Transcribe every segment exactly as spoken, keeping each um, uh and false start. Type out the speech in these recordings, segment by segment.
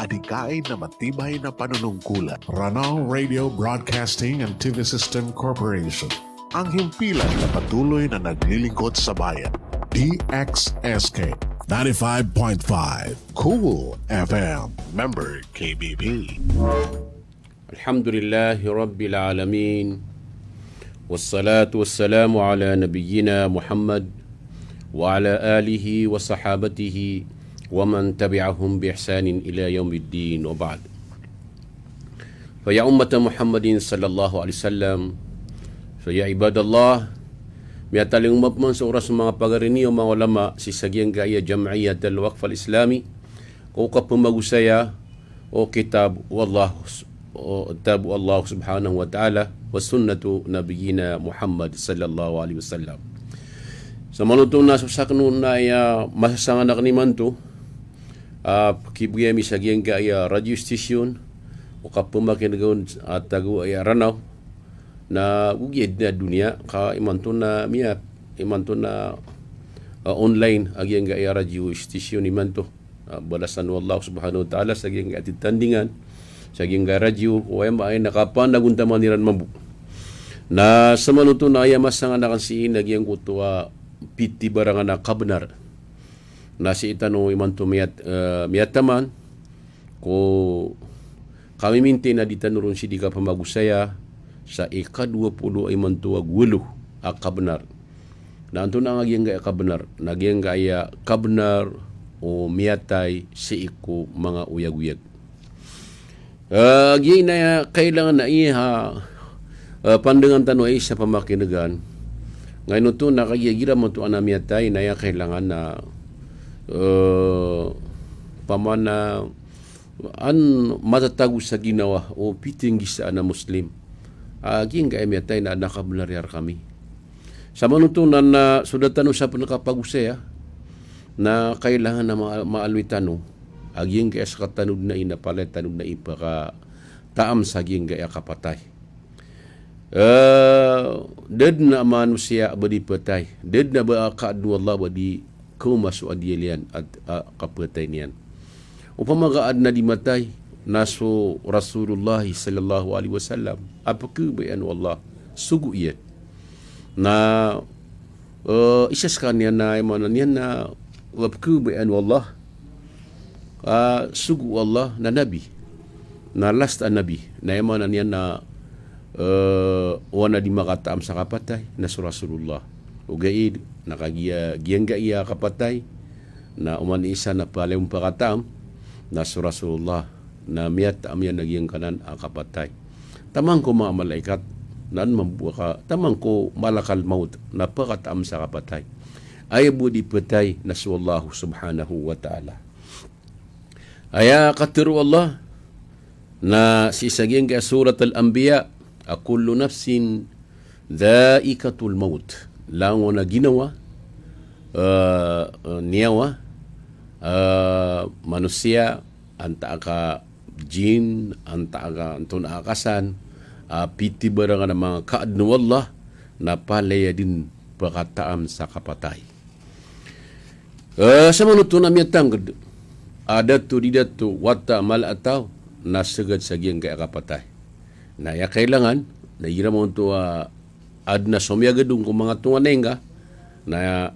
a dikain na matibay na panonongkola. Ranao Radio Broadcasting and T V System Corporation. Ang himpilan na patuloy na naglilingkod sa bayan. D X S K ninety-five point five Cool F M. Member K B P. الحمد لله رب العالمين، والصلاة والسلام على نبينا محمد وعلى آله وصحابته ومن تبعهم بإحسان إلى يوم الدين، وبعد. فيا أمة محمد صلى الله عليه وسلم، فيا عباد الله, miyatalingoma pman so oras o manga pagari niyo, manga ulama, sii sa giyangkaya Jam'iyyat al-Waqf al-Islami, ko kapamagosaya o kitab o Allah, o kitab o Allah subhanahu wa ta'ala, wa sunnatu nabiyyina Muhammad sallallahu alaihi wasallam. Sa manoto na so sakn on na aya masasangan akn imanto, a, kibgay ami sa giyangkaya radio station, o kapamakin'ga on a tago aya Ranao, na go giya dn a doniya, ka imanto na miya, imanto na, a, online a giyangkaya radio station imanto. A, balasan o Allah subhanahu wa ta'ala sa giyangkaya titandingan, sa giyangkaya radio, o aya maana na kapanagontaman iran mambo. Na sa manoto na aya masangan akn sii na giyangkoto a pitibarangan a kabnar. Na sii tano imanto miyat-, e, miyataman, ko kamiminti na di tano ron sii di kapamagosaya sa ikadowa polo imanto ago walo a kabnar. Na antonaa giyangkaya kabnar? Na giyangkaya kabnar o miyatay sii ko manga oyagoyag. E, giya na kailangan na aya, e, pandangan tano aya sa pamakin'gan. Ngayon oto na kagiya igira mambo oto a miyatay na aya kailangan na, e, pamana an matatago sa ginawa o pitinggisaan a Muslim a giyangkaya miyatay na adn a kabnar iyan rkami. Sa manoto na, na so da tano sa pn kapagosaya, na kailangan na ma-, maaloy tano a giyangkaya sktano dn a ina palaya tano dn a ipakataam sa giyangkaya kapatay. E, da dn a manosiya a ba di phatay, da dn a ba a kaadn o Allah a ba di kaoma so adiyal iyan a, a, kapatay niyan. Opama ka adn a di matay, na so Rasulullah sallallahu alaihi wasallam a pkhabayaan o Allah, sogo iyan. Na, e, isa skaniyan na aya maana niyan na pkhabayaan o Allah, a, sogo o Allah na nabi, na last a nabi, na aya maana niyan na, e, o adn a di makataam sa kapatay na so Rasulullah. Ogaid na kagiya giyangkaya kapatay na oman i isa na palaya on pakataam na so Rasulullah, na miyataam iyan a giyangkanan a kapatay. Taman ko manga malaikat, na adn mambo a ka, taman ko malakal maut na pakataam sa kapatay. Aya bo di phatay na so Allah subhanahu wa ta'ala. Aya katharo o Allah na sii sa giyangkaya Surat Al-Anbiya a, "Kullu nafsin dha'iqatul maut." Langon a ginawa, e, e, niyawa, e, manosiya, antaa ka jin, antaa ka antonaa ka san, a, pitibarangan a manga kaadn o Allah, na palaya dn pakataam sa kapatay. E, sa manoto na miyatangkd a dato di dato, wata mala a taw, na sagad sa giyangkaya kapatay. Na aya kailangan na igira mambo oto a adn a somiyagad on ko manga tonganay ngka, na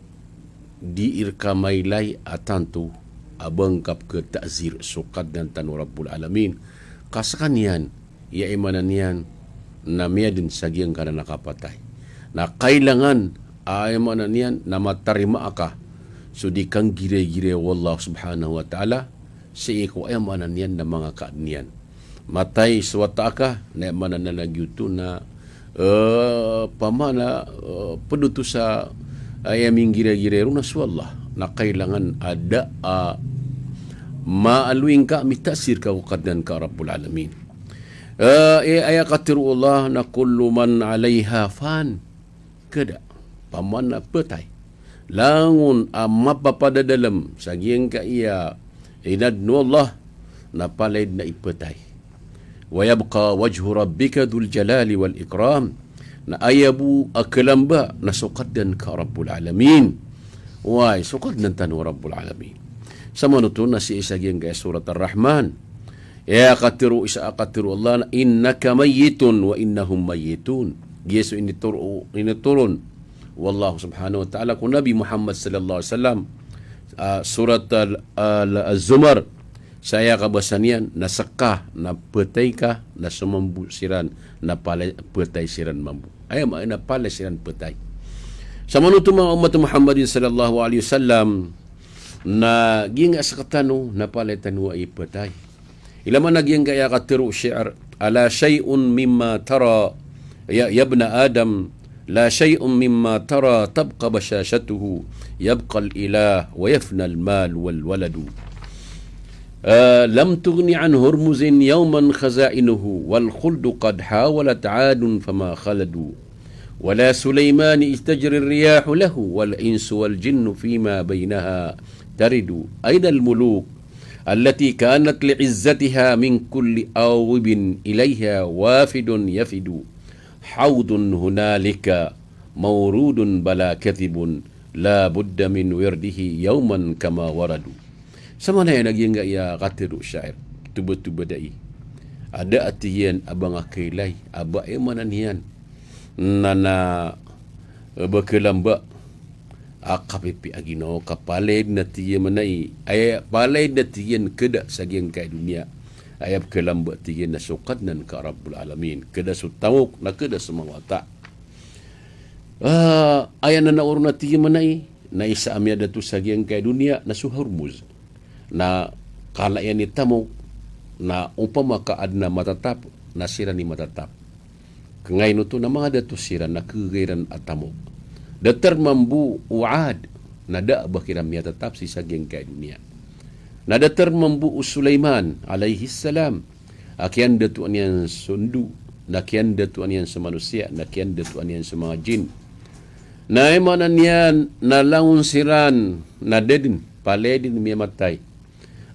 di rka mailay a tanto a ba ngka pkhata'zir so Kadnan tano Rabbul Alamin. Ka skaniyan, aya maana niyan na miyadn sa giyangkanan a kapatay. Na kailangan a aya maana niyan na matarima aka so di kanggiragirai o Allah subhanahu wa ta'ala sii ko aya maana niyan na manga kaadn iyan. Matay so wata aka, na aya maana niyan na giyoto na, e, pamana, e, pd oto sa aya minggiragirai ron na so Allah. Na kailangan a da a maaloy ngka, mita'zir ka ko Kadnan ka Rabbul Alamin. E, e, aya katharo o Allah na, "Kullu man alayha fan." Kada, pamana phatay, langon a mapapadadalm sa giyangkaya inadn o Allah, na palaya dn a iphatay. "Wa yabqa wajhu rabbika dhul jalali wal ikram." Na aya bo a kalamba na so Kadnan ka Rabbul Alamin. Oway, so Kadnan tano Rabbul Alamin. Sa manoto na sii sa giyangkaya Surat Ar-Rahman, Aya katharo, isa a katharo o Allah na, "Innaka mayyitun wa innahum mayyitun." Giya so initharo, initharo o Allah subhanahu wa ta'ala ko Nabi Muhammad sallallahu alaihi wasallam, ah, surat al, al, Az-Zumar, sa aya kabasa niyan na seka na phatay ka, na so mambo siran na palaya phatay siran mambo. Aya maana palaya siran phatay. Samanoto manga ummat Muhammadin sallallahu alaihi wasallam, na giyangkai a sekatano na palaya tano i phatay. Ila mana giyangkai a katharo o shi'r, "Ala shay'un mimma tara, ya, ya ibna Adam, la shay'un mimma tara tabqa bashashatuhu, yabqa al-ilah wa yafna al-mal wal waladu. Ah, lam tughni an Hurmuzin yawman khaza'inuhu, wal khuldu qad hawalat Adun fama khaladu. Wala Sulaymani idh tajri ar-riyahu lahu, wal insu wal jinnu fima baynaha taridu. Ayna al-muluk allati kanat li izzatiha min kulli awibin ilayha wafidun yafidu. Hawdun hunalika mawrudun bala kadhibun, la budda min wirdihi yawman kama waradu." Samanaya na giyangkai a katharo o shi'r, tobatoba dai. Ada a tiyan a ba nga kailay, a ba aya maana niyan na, na, eh, ba kalamba a kapipiya a ginawa ka palaya dn a tiyan manaya, aya palaya dn a tiyan kada sa giyangkai a doniya. Aya ba kalamba a tiyan na so Kadnan ka Rabbul Alamin. Kada so tamok, na kada so manga wata. Ah, aya na naoron a tiyan manaya, na isa a miyadato sa giyangkai a doniya, na so Hormuz. Na kala iyan i tamok, na opama ka adn a matatap, na siran i matatap. Kangay oto na manga dato siran na kagagay iran a tamok. Datar mambo o Ad, na da a ba kiran miyatatap sii sa giyangkai a doniya. Na datar mambo o Sulaiman alayhis salam, a kiyandatoan iyan so ndo, na kiyandatoan iyan so manosiya, na kiyandatoan iyan so manga jin. Na aya maana niyan na langon siran na da dn, palaya dn miyamatay.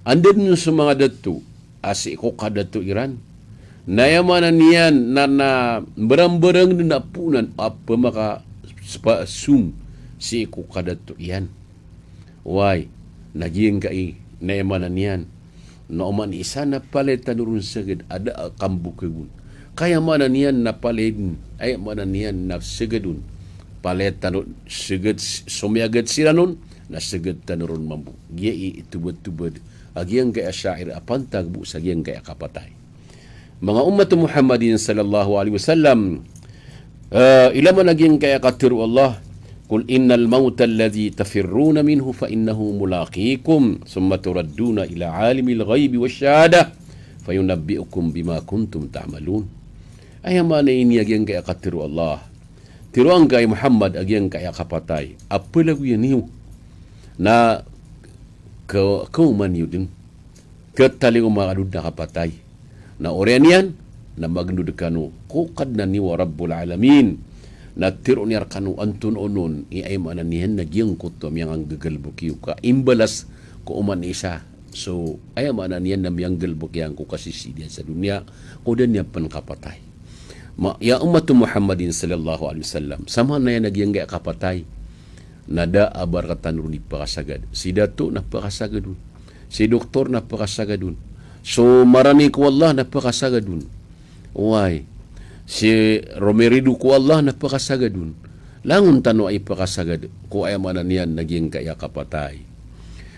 Anda dn so manga dato a sii ko kadato iran. Na aya maana niyan na, na mbarambarang dn a poonan a pmaka spa-, song sii ko kadato iyan. Oway, na giyangkai, na aya maana niyan na oman i isa na palaya tano ron seged a da a kambokeg on. Ka aya maana niyan na palaya dn, aya maana niyan na seged on. Palaya tano seged, somiyagad siran on, na seged tano ron mambo. Giya i itobatoba a giyangkai a shi'r a pantag bo sa giyangkai a kapatay. Manga ummat Muhammadin sallallahu alaihi wasallam, eh, ila mana giyangkai a katharo o Allah, "Qul innal mawta alladhi tafirruna minhu fa innahu mulaqikum, thumma turadduna ila alimil ghaibi wash shahadah, fa yunabbi'ukum bima kuntum ta'malun." Aya maana ini a giyangkai a katharo o Allah. Tharoa ngka hay Muhammad a giyangkai a kapatay a palagoyan iyo. Na ka-, kaoman iyo dn. Katalingoma ka dn a kapatay. Na oriyan iyan, na magnod kano ko Kadnan iyo a Rabbul Alamin. Na tharoon iyan rkano antonaa onon i aya maana niyan na giyangkoto a miyanganggagalbk iyo ka imbalas ko oman i isa. So, aya maana niyan na miyanggalbk iyan ko kasisii niyan sa doniya, ko da niyan pn kapatay. Ma-, ya ummat Muhammadin sallallahu alaihi wasallam, samanaya na giyangkai a kapatay, na da a ba rktano ron ipakasagad. Si dato na pakasagad on. Si doktor na pakasagad on. So marani ko Allah na pakasagad on. Oway. Si romirido ko Allah na pakasagad on. Langon tano a ipakasagad ko aya maana niyan na giyangkai a kapatay.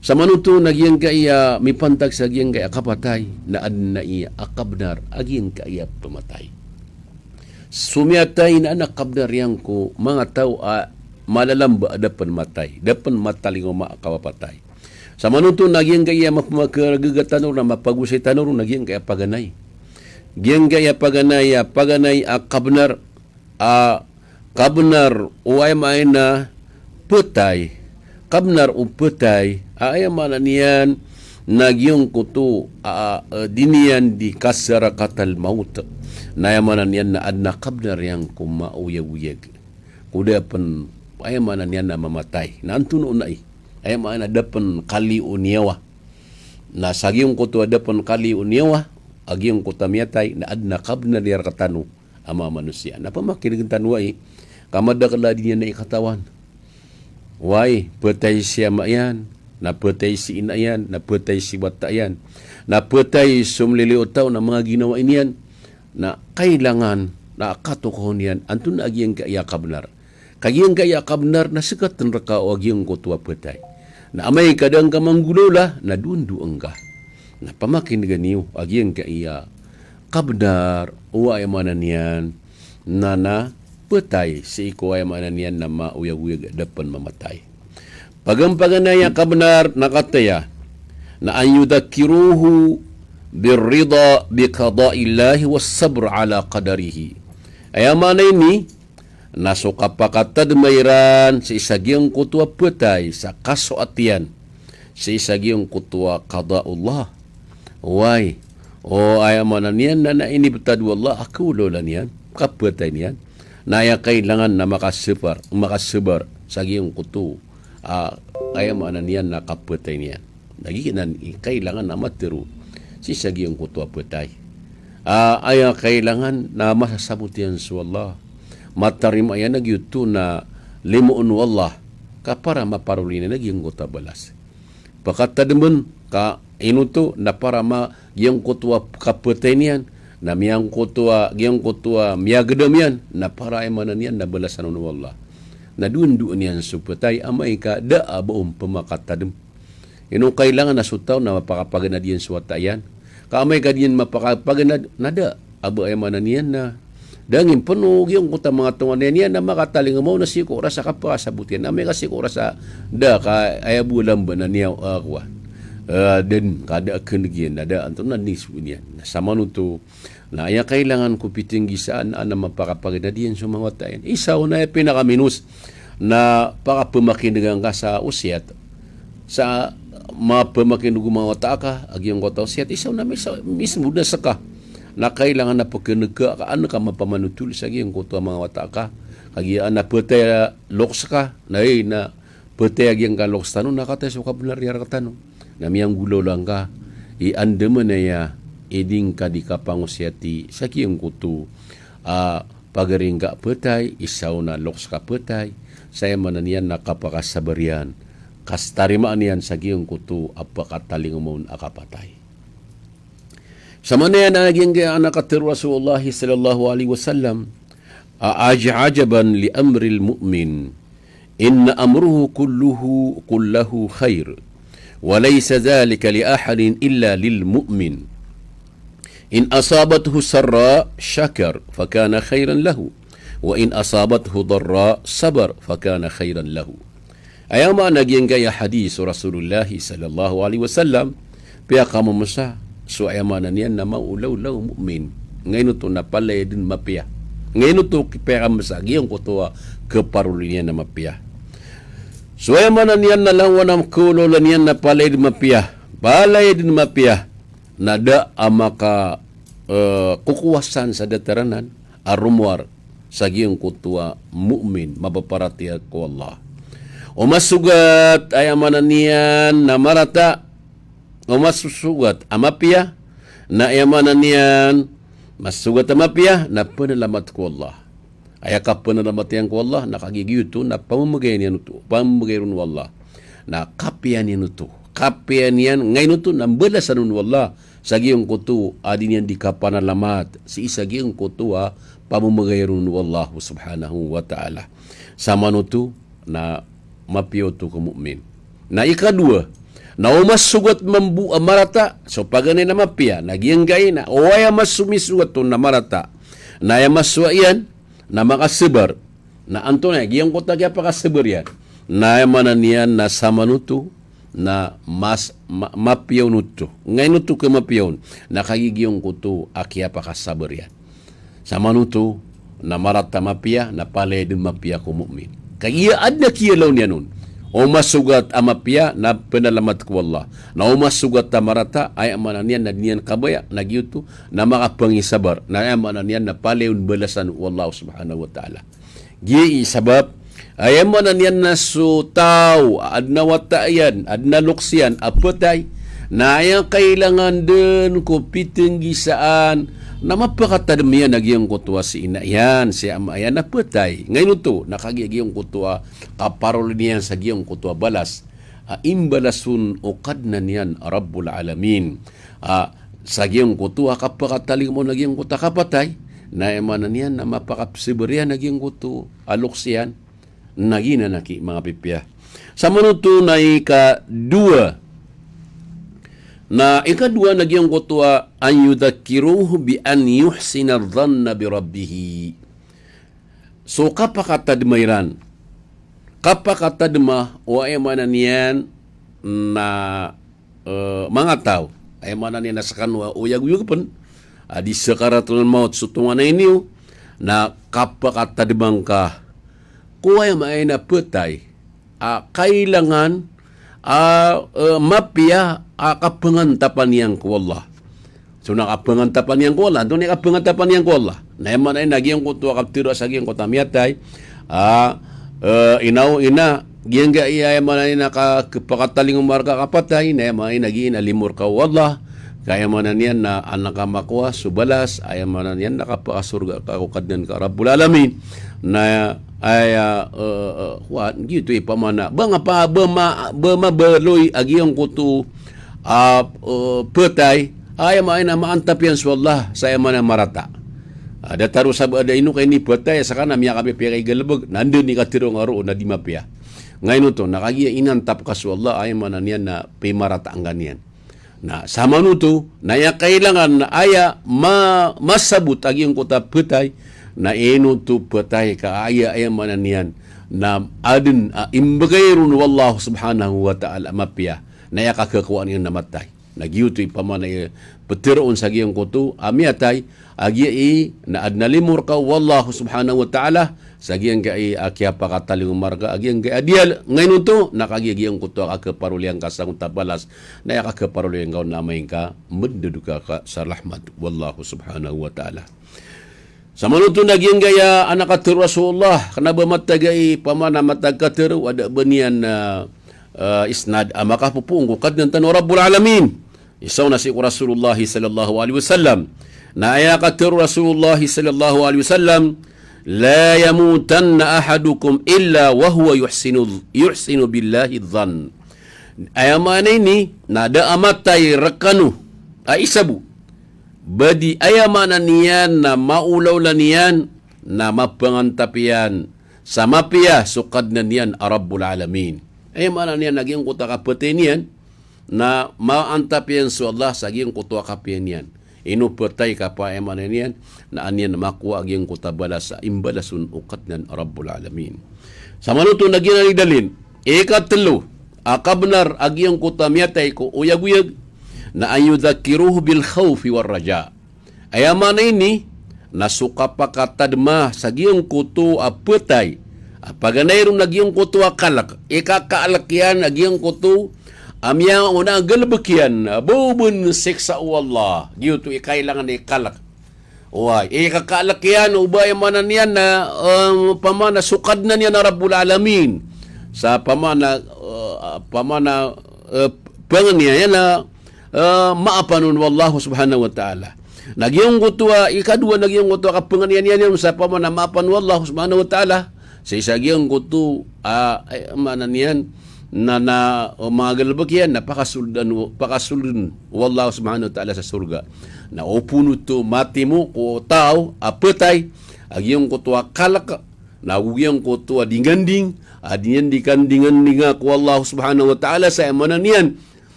Samanoto na giyangkai a mipantag sa giyangkai a kapatay na adn a iya a kabnar a giyangkai a pmatay. So miyatay na adn a kabnar iyan ko manga taw a malalamba a da pn matay, da pn matalingoma a kapatay. Samanoto na giyangkai a mapmakaragaga tano ron, na mapagosay tano ron na giyangkai a paganay. Giyangkai a paganay, a paganay a kabnar, a kabnar o aya maana ptay. Kabnar o ptay, a aya maana niyan na giyangkoto a, a, di niyan di kasarakatal maut. Na aya maana niyan na adn a kabnar iyan ko maoyagoyag. Ko da pn, aya maana niyan na mamatay. Na antonaa on i, aya maana da pn kali o niyawa. Na sa giyangkoto a da pn kali o niyawa a giyangkoto a miyatay, na adn a kabnar iyan rktano a manga manosiya. Na pamakinegn tano ai, ka madakl a di niyan ai katawan. Oway, ptay si ama iyan, na phatay si ina iyan, na phatay si wata iyan, na phatay so mliliyo a taw na manga ginawai niyan, na kailangan na katokawan iyan antonaa giyangkaya a kabnar. Ka giyangkaya a kabnar na sktn rka o giyangkoto a phatay. Na amay ka da ngka manggolawla na dondoan ka. Na pamakinega niyo a giyangkaya a kabnar o aya maana niyan na, na phatay sii ko aya maana niyan na maoyagoyag a da pn mamatay. Paganay a kabnar na kataya na an yudhakkiruhu birrida biqada'illahi was sabr ala qadarihi. Aya maana ini na so kapakatadma iran sii sa giyangkoto a phatay sa kasoat iyan sii sa giyangkoto a qada'ullah. Oway, o aya maana niyan na, na inibtad o Allah a kawlawla niyan, kaphatay niyan. Na aya kailangan na makasabar, makasabar sa giyangkoto a, aya maana niyan na kaphatay niyan. Na giyanan i kailangan a matharo sii sa giyangkoto a phatay. A, aya kailangan na masasabot iyan so Allah. Matarima iyan a giyoto na limoon o Allah ka para maparoli niyan a giyangkoto a balas. Pakatadmn ka ino oto na para ma giyangkoto a kaphatay niyan, na miyangkoto a, giyangkoto a miyagdam iyan, na para aya maana niyan na balasan on o Allah. Na dondoan iyan so phatay amay ka da a ba on pmakatadm. Ino kailangan a so taw na mapakapaganad iyan so wata iyan. Ka amay ka di niyan mapakapaganad, na da a ba aya maana niyan na da ngin pn o giyangkoto a manga tonganay niyan na makatalingoma on a sii ko oras a kapakasabot iyan. Amay ka sii ko oras a da ka aya bo a lamba na niyan a kowan. A, dn ka da a kneg iyan, na da antonaa i so niyan. Na samanoto, na aya kailangan ko pitnggisaan a na mapakapaganad iyan so manga wata iyan. Isa on a aya pinakaminos na pakapmakinega ngka sa osiyat. Sa mapamakineg o manga wata aka a giyangkoto a osiyat, isa on a misa, mismo da ska. Na kailangan a pkhaneg ka, ka an ka mapamanotol sa giyangkoto a manga wata aka. Kagiya an a phatay a loks ka, na aya na phatay a giyangka loks tano na kataya so kabnar iyan rktano. Na miyanggolawla ngka i andamanaya i di ngka di kapangosiyati sa giyangkoto a pagari ngka a phatay, isa on a loks ka phatay, sa aya maana niyan na kapakasabar iyan, kastarimaan iyan sa giyangkoto a pakatalingoma on a kapatay. Sa maana niyan a giyangkaya a katharo o Rasulullah sallallahu alaihi wasallam, a, aj-, ajaban li amril mu'min, inna amrahu kulluhu, kullahu khair, wa laysa dhalika li ahadin illa lil mu'min. In asabathu sarra shakar, fakana khairan lahu, wa in asabathu darra sabar, fakana khairan lahu. Aya maana giyangkaya hadis o Rasulullah sallallahu alaihi wasallam, piyakammsa so aya maana niyan na maolaola o mu'min. Ngaino oto na palaya dn mapiya. Ngaino oto piyakammsa giyangkoto a kaparoli niyan na mapiya. So aya maana niyan na langowan a kaolaola niyan na palaya dn mapiya. Palaya dn mapiya. Na da a maka, eh, kokowasan sa datar anan a romowar sa giyangkoto a mu'min, mapaparatiyaya ko Allah. O masogat, aya maana niyan na marata, o masogat a mapiya, na aya maana niyan, masogat a mapiya, na pnalamat ko Allah. Aya kapnalamat iyan ko Allah, na kagiya giyoto na pamamagay niyan oto, pamamagay ron o Allah. Na kapiya niyan oto, kapiya niyan, ngaino oto na mbalasan on o Allah sa giyangkoto a di niyan di kapanalamat sii sa giyangkoto a pamamagay ron o Allah subhanahu wa ta'ala. Samanoto na mapiya oto ko mu'min. Na ikadowa, na o masogat mambo a marata, so paganay na mapiya, na giyangkai na, o aya maso misogat on na marata, na aya masowa iyan, na makasabar. Na antonaa i giyangkoto a kiyapakasabar iyan? Na aya maana niyan na samanoto, na mas, ma-, mapiya on oto. Ngaino oto ka mapiya on? Na kagiya giyangkoto a kiyapakasabar iyan. Samanoto, na marata a mapiya, na palaya dn mapiya ko mu'min. Kagiya adn a kiyalaw niyan on. O masogat a mapiya, na pnalamat ko Allah. Na o masogat a marata, aya maana niyan na di niyan kabaya, na giyoto, na makapangisabar. Na aya maana niyan na palaya on balasan o Allah subhanahu wa ta'ala. Giya i sabap, aya maana niyan na so taw a adn a wata iyan, adn a loks iyan a phatay, na aya kailangan dn ko pitnggisaan na mapakatadm iyan a giyangkoto a si ina iyan, si ama iyan a phatay. Ngaino oto, na kagiya giyangkoto a kaparoli niyan sa giyangkoto a balas. a imbalason o Kadnan iyan a Rabbul Alamin. A, sa giyangkoto a kapakatalingoma on a giyangkoto a kapatay, na aya maana niyan na mapakapsabar iyan a giyangkoto a loks iyan, na giyanan aki manga pipiya. Samanoto na ikadowa. Na ikadowa na giyangkoto a an yudhakkiruhu bi an yuhsina dhanna bi rabbihi. So kapakatadma iran. Kapakatadma o aya maana niyan na, eh, manga taw. Aya maana niyan na skano a oyagoyag pn a di sakaratul maut so tonganay niyo, na kapakatadma ngka ko aya maana niyan na phatay a kailangan a, eh, mapiya a kapangantapan iyan ko Allah. So na kapangantapan iyan ko Allah, antonaa i kapangantapan iyan ko Allah? Na aya maana niyan na giyangkoto a kaptharoa sa giyangkoto a miyatay a, eh, ina o ina, giyangkai a aya maana niyan na ka, kapakatalingoma rka a kapatay, na aya maana niyan na giya i na limo rka o Allah, ka aya maana niyan na an ka makowa so balas, aya maana niyan na kapakasorga ka ko Kadnan ka Rabbul Alamin. Na aya, eh, eh, kowan, giyoto i pamana. Ba nga pa, ba ma, ba mabaloy a giyangkoto a, eh, phatay, aya maana niyan na maantap iyan so Allah sa aya maana niyan marata. A, datar o sabap a da ino ka iniphatay, skano a miyakapipiya ka i galbk, na anda i katharo nga roo na di mapiya. Ngaino oto, na kagiya inantap ka so Allah, aya maana niyan na pimarata ngka niyan. Na samanoto, na aya kailangan na aya ma, masabot a giyangkoto a phatay, na ino oto phatay ka aya, aya maana niyan na adn a imbgay ron o Allah subhanahu wa ta'ala a mapiya, na aya kakhakowa niyan na matay. Na giyoto i pamana i ptharoon sa giyangkoto a miyatay, a giya i na adn a limo rka o Allah subhanahu wa ta'ala, sa giyangkai a kiyapakatalingoma rka a giyangkai a diyal, ngaino oto, na kagiya giyangkoto a kakhaparoli angka sangkoto a balas, na aya kakhaparoli angka on na amay ngka mndod ka ka sa rahmat o Allah subhanahu wa ta'ala. Samanoto na giyangkaya an katharo o Rasulullah, kna ba matag ai pamana matag katharo, a da a ba niyan, ah, ah, isnad a makapopoon ko Kadnan tano a Rabbul Alamin. Isa on na sii ko Rasulullah sallallahu alaihi wasallam. Na aya katharo o Rasulullah sallallahu alaihi wasallam, "La yamutanna ahadukum illa wa huwa yuhsinu, yuhsinu billahi dhann." Aya maana ini, na da a matay rkano a isa bo, ba di aya maana niyan na maolaola niyan na mapangantap iyan sa mapiya so Kadnan iyan a Rabbul Alamin. Aya maana niyan na giyangkoto a kapatay niyan, na maantap iyan so Allah sa giyangkoto a kapiya niyan. Ino phatay ka pa aya maana niyan, na an iyan makowa a giyangkoto a balas a imbalason o Kadnan a Rabbul Alamin. Samanoto na giyanan i dalil. Ikatlo a kabnar a giyangkoto a miyatay ko oyagoyag, na an yudhakkiruhu bil khawfi war raja. Aya maana ini, na so kapakatadma sa giyangkoto a phatay a paganay ron a giyangkoto a kalk, ikakaalk iyan a giyangkoto a miyangaona a galbk iyan a ba o bn siksa o Allah. Giyoto i kailangan i kalk. Oway, ikakaalk iyan o ba aya maana niyan na, eh, pamana so Kadnan iyan a Rabbul Alamin. Sa pamana, eh, pamana, eh, pangni iyan na, eh, maapan on o Allah subhanahu wa ta'ala. Na giyangkoto a ikadowa na giyangkoto a kapangni iyan iyan sa pamana maapan o Allah subhanahu wa ta'ala. Sa isa giyangkoto a, eh, maana niyan na, na, o manga galbk iyan na pakasold, ano, pakasold o Allah subhanahu wa ta'ala sa sorga. Na opama oto matimo ko taw a phatay a giyangkoto a kalk, na ago giyangkoto a dinganding a di niyan di kandingandinga ko Allah subhanahu wa ta'ala, sa aya maana niyan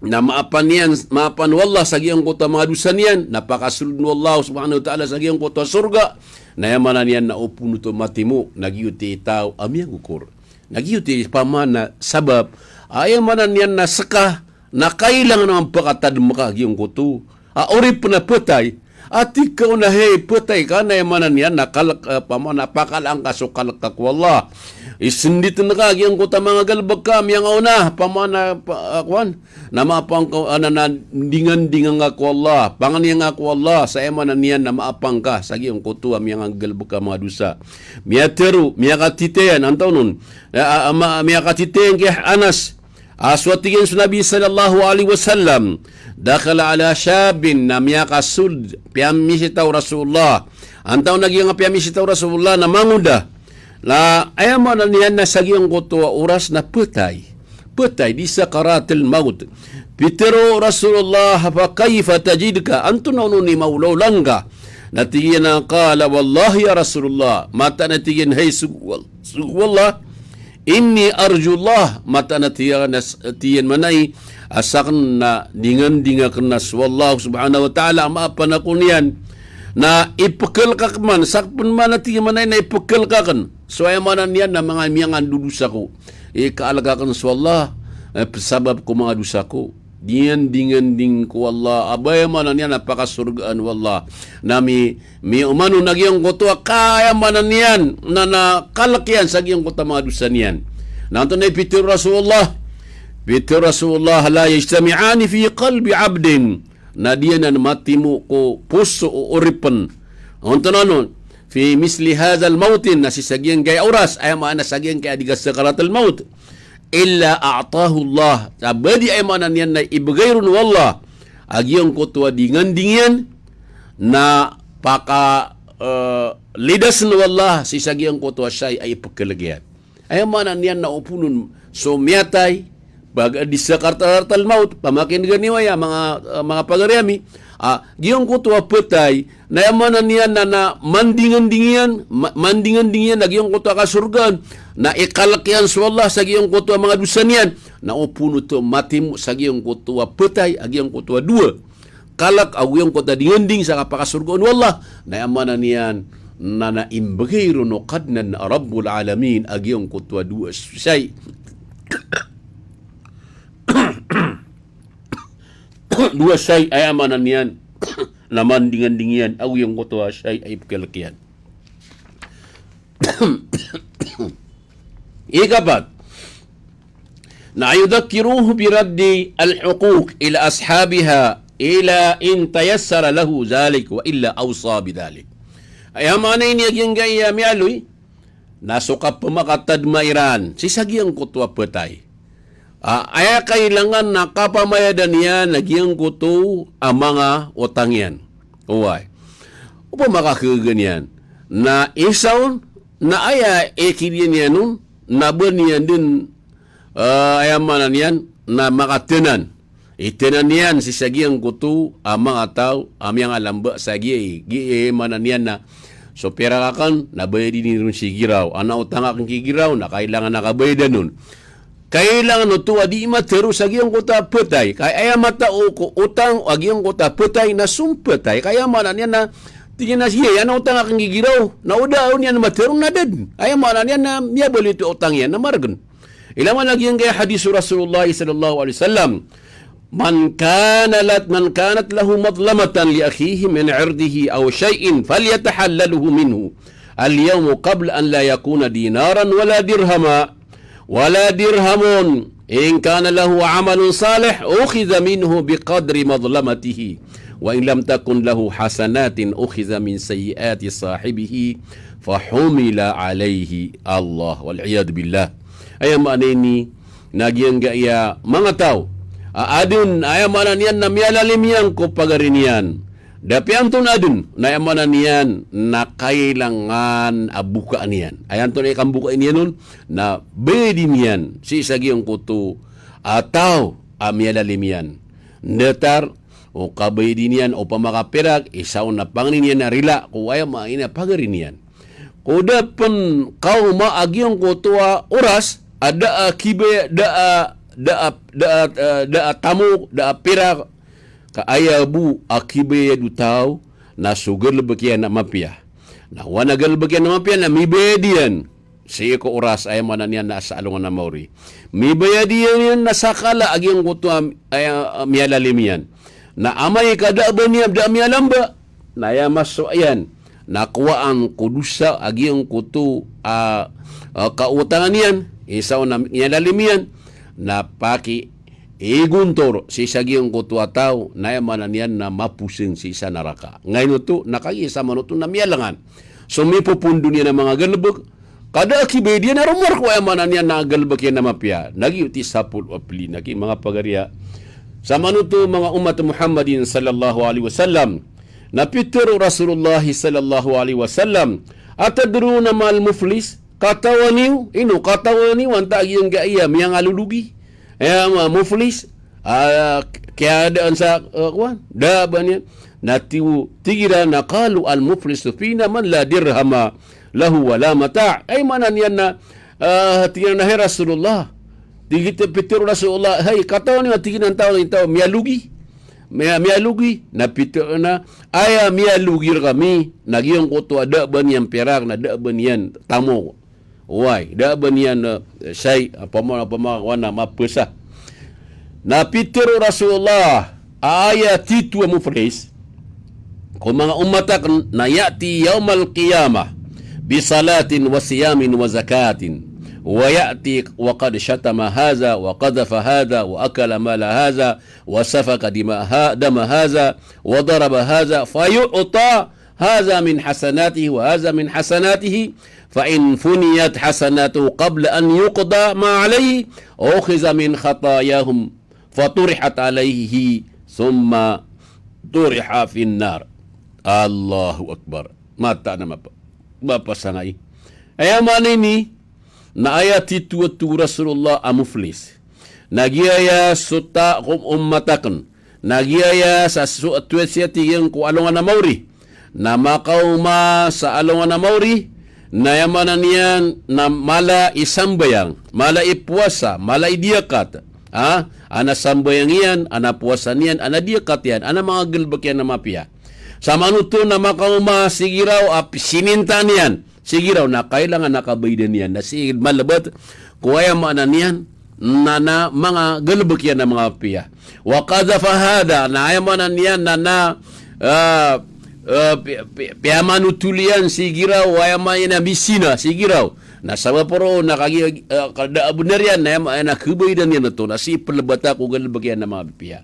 na maapan iyan, maapan o Allah sa giyangkoto a manga dosa niyan, na pakasold o Allah subhanahu wa ta'ala sa giyangkoto a sorga. Na aya maana niyan na opama oto matimo, na giyoto i taw a miyagokor. Na giyoto i pamana sabap, aya maana niyan na ska na kailangan a pakatadm ka a giyangkoto a oripn a phatay. A tig ka on a hay phatay ka, na aya maana niyan na kalk, eh, pamana pakalaan ka so kalk ka ko Allah. Isnditn ka a giyangkoto a manga galbk ka a miyangaona, pamana pa, ah, kowan, na maapan ka, ah, na, na dingandinga nga ko Allah, pangniya nga ko Allah, sa aya maana niyan na maapan ka sa giyangkoto a miyanga galbk ka a manga dosa. Miyatharo, miyakatitayan, antaa on, ah, ah, ma, miyakatitayan ki Anas. A so a tig iyan so Nabi sallallahu alaihi wasallam, dakhala ala shabbin, na miyakasold, piyamisita o Rasulullah. Antaa on a giyangkai a piyamisita o Rasulullah na mangoda. Na aya maana niyan na sa giyangkoto a oras na phatay. phatay, di sakaratil mawt. Pitharo o Rasulullah, "Fa kayfa tajidka?" Antonaa onon i maolaola ngka? Na tig iyan a, qala, "Wallahi ya Rasulullah," mataan a tig iyan, hay sogo o Al-, sogo o Allah, "inni arjullah," mataan a tig iyan, a s-, tig iyan manay a sakn na dinganding akn a so Allah subhanahu wa ta'ala a maapn ako niyan. Na ipkhalk akn man, sakn pn man a tig iyan manay na ipkhalk akn. So aya maana niyan na manga miyangandodosa ko. Ikaalk akn so Allah, eh, sabap ko manga dosa ko. Dingandinganding ko Allah, a ba aya maana niyan na pakasorgaan o Allah. Na mi, miyaoma on a giyangkoto a ka aya maana niyan na, na kalk iyan sa giyangkoto a manga dosa niyan. Na antonaa i pitharo o Rasulullah? Pitharo o Rasulullah, "La yajtami'ani fi qalbi abdin." Na di anan matimo ko poso o oripn. Antonaa onon? "Fi misli hadhal mawtin," na sii sa giyangkaya oras, aya maana sa giyangkaya di ka sakaratil mawt. "Illa a'tahu Allah." Sa ba di aya maana niyan na ibgay ron o Allah a giyangkoto a dinganding iyan, na paka, eh, lidasn o Allah sii sa giyangkoto a shay a ipkhalk iyan. Aya maana niyan na opama on so miyatay, pag-, di sakaratil mawt, pamakin'ga niyo aya manga, eh, manga pagari ami. Ah, giyangkoto a phatay, na aya maana niyan na, na mandinganding iyan, ma-, mandinganding iyan a giyangkoto a kasorgaan, na ikalk iyan so Allah sa giyangkoto a manga dosa niyan, na opama oto matimo sa giyangkoto a phatay a giyangkoto a dowa kalk ago giyangkoto a dinganding sa kapakasorgaan o Allah, na aya maana niyan na, na imbgay ron o Kadnan a Rabbul Alamin a giyangkoto a dowa shay. Dowa shay, aya maana niyan na mandinganding iyan ago giyangkoto a shay a ipkhalk iyan. Ikapat, na yudhakkiruhu bi raddil huquq ila ashabiha ila in tayassara lahu dhalik wa illa awsa bidhalik. Aya maana ini a giyangkaya miyaaloy na so kapmakatadma iran sii sa giyangkoto a phatay. Ah, aya kailangan na kapamayadan iyan a giyangkoto a manga otang iyan. Oway. Opama ka khagaga niyan na isa on, na aya ikidaya niyan on, na ba niyan dn, eh, aya maana niyan na makatanan. Itanan iyan sii sa giyangkoto a manga taw a miyangalamba sa giya, giya, aya maana niyan na so pirak akn na bayadi niyo ron si Giraw. Adn a otang akn ki Giraw na kailangan a kabayadan on. Kailangan oto a di matharo sa giyangkoto a phatay. Ka aya matao ko otang a giyangkoto a phatay na so phatay. Ka aya maana niyan na, tig iyan a, "Siya, adn a otang akn ki Giraw." Na o da on iyan matharo na da dn. Aya maana niyan na miyabaloy oto a otang iyan na margn. Ilay man a giyangkaya hadith o Rasulullah sallallahu alaihi wasallam, "Man kana lat-, man kanat lahu madlamatan li akhihi min irdihi aw shay'in falyatahallalhu minhu al-yawma qabla an la yakuna dinaran wala dirhama, wala dirhamun. In kana lahu amalun salih, ukhidha minhu biqadri madlamatihi. Wa in lam takun lahu hasanatin, ukhidha min sayyiati sahibihi, fahumila alaihi." Allah, wal iyadhu billah. Aya maana ini na giyangkaya manga taw a adn, aya maana niyan na miyalalim iyan ko pagari niyan. Da piyanto na adn, na aya maana niyan na kailangan a bokaan iyan. Aya antonaa i kambokaan iyan on, na bayadi niyan sii sa giyangkoto a taw a miyalalim iyan. Datar o kabayadi niyan, opama ka pirak, isa on na pangni niyan a rila ko aya maana niyan a pagari niyan. Ko da pn kaoma a giyangkoto a oras a da a kibaya, da a, da a, da a, eh, da a tamok, da a pirak, ka aya bo a kibayad o taw na so galbk iyan a mapiya. Na o aya galbk iyan a mapiya na mibayad iyan sii ko oras, aya maana niyan na sa alongan a maori. Mibayad iyan na sa kala a giyangkoto a, aya, a miyalalim iyan. Na amay ka da a ba niyan, da a miyalamba, na aya masowa iyan na kowaan ko dosa a giyangkoto a, a, kaotangan iyan, isa on a miyalalim iyan, na paki igontor sii sa giyangkoto a taw, na aya maana niyan na maposing sii sa naraka. Ngaino oto, na kagiya sa manoto na miyalangan so mipopondo niyan a manga galbk, ka da a kibayad iyan a rowar ko aya maana niyan na galbk iyan a mapiya. Na giyoto i sapolo a pli, na ki manga pagariya. Sa manoto manga ummat Muhammadin sallallahu alaihi wasallam, na pitharo o Rasulullah sallallahu alaihi wasallam, "Atadruna mal muflis?" Katawan iyo, ino, katawan iyo antaa giyangkaya a miyangalologi? Aya ma-, muflis, ah, kiyadaan sa, ah, kowan, da a ba niyan, na tig o, tig iran a qalu al-muflisu fina man la dirhama lahu wa la mata'. Aya maana niyan na, ah, tig iran a, hay Rasulullah, tig it-, pitharo o Rasulullah, hay, katawan iyo, tig iran, taw, taw, miyalogi. Miya-, miyalogi, na pitharo na, aya miyalogi rkami, na giyangkoto a da a ba niyan piyarak, na da a ba niyan tamok. Oway, da a ba niyan, eh, shay, opama, opama, kowan na mapasa. Na pitharo o Rasulullah, a aya titho a muflis ko manga ummat akn, na ya'ti yawmal qiyamah bi salatin wa siyamin wa zakatin, wa ya'ti wa qad shatama hadha wa qadhafa hadha wa akala mala hadha wa safaka dima ha-, dama hadha wa daraba hadha, fa yu'ta hadha min hasanatihi wa hadha min hasanatihi, fa in funiyat hasanatuhu qabla an yuqda ma alayhi, ukhiza min khatayahum, fa turihat alayhi, thumma turiha fin nar. Allahu Akbar. Mataan a mapa-, mapasangay. Aya maana ini, na aya titho a tig o Rasulullah a muflis, na giyaya so ta-, ko ummat akn, na giyaya sa so, tig iyan, ko alongan a maori, na makaoma sa alongan a maori, na aya maana niyan na mala i sambayang, mala i powasa, mala i diyakat. Ha? Ana sambayang iyan, ana powasa niyan, ana diyakat iyan, ana manga galbk iyan a mapiya. Samanoto na makaoma si giraw a sininta niyan si giraw, na kailangan a kabaydan iyan, na sii malbat ko aya maana niyan na, na manga galbk iyan a manga mapiya. Wa qadhafa hadha, na aya maana niyan na, na, ah, ah, pi-, pi-, piyamanothol iyan si giraw, aya maana niyan na mizina si giraw. Na sabap roo na kagiya, ah, ka da a bnar iyan, na aya maana niyan na kabaydan iyan oto, na sii plbata ko galbk iyan a manga mapiya.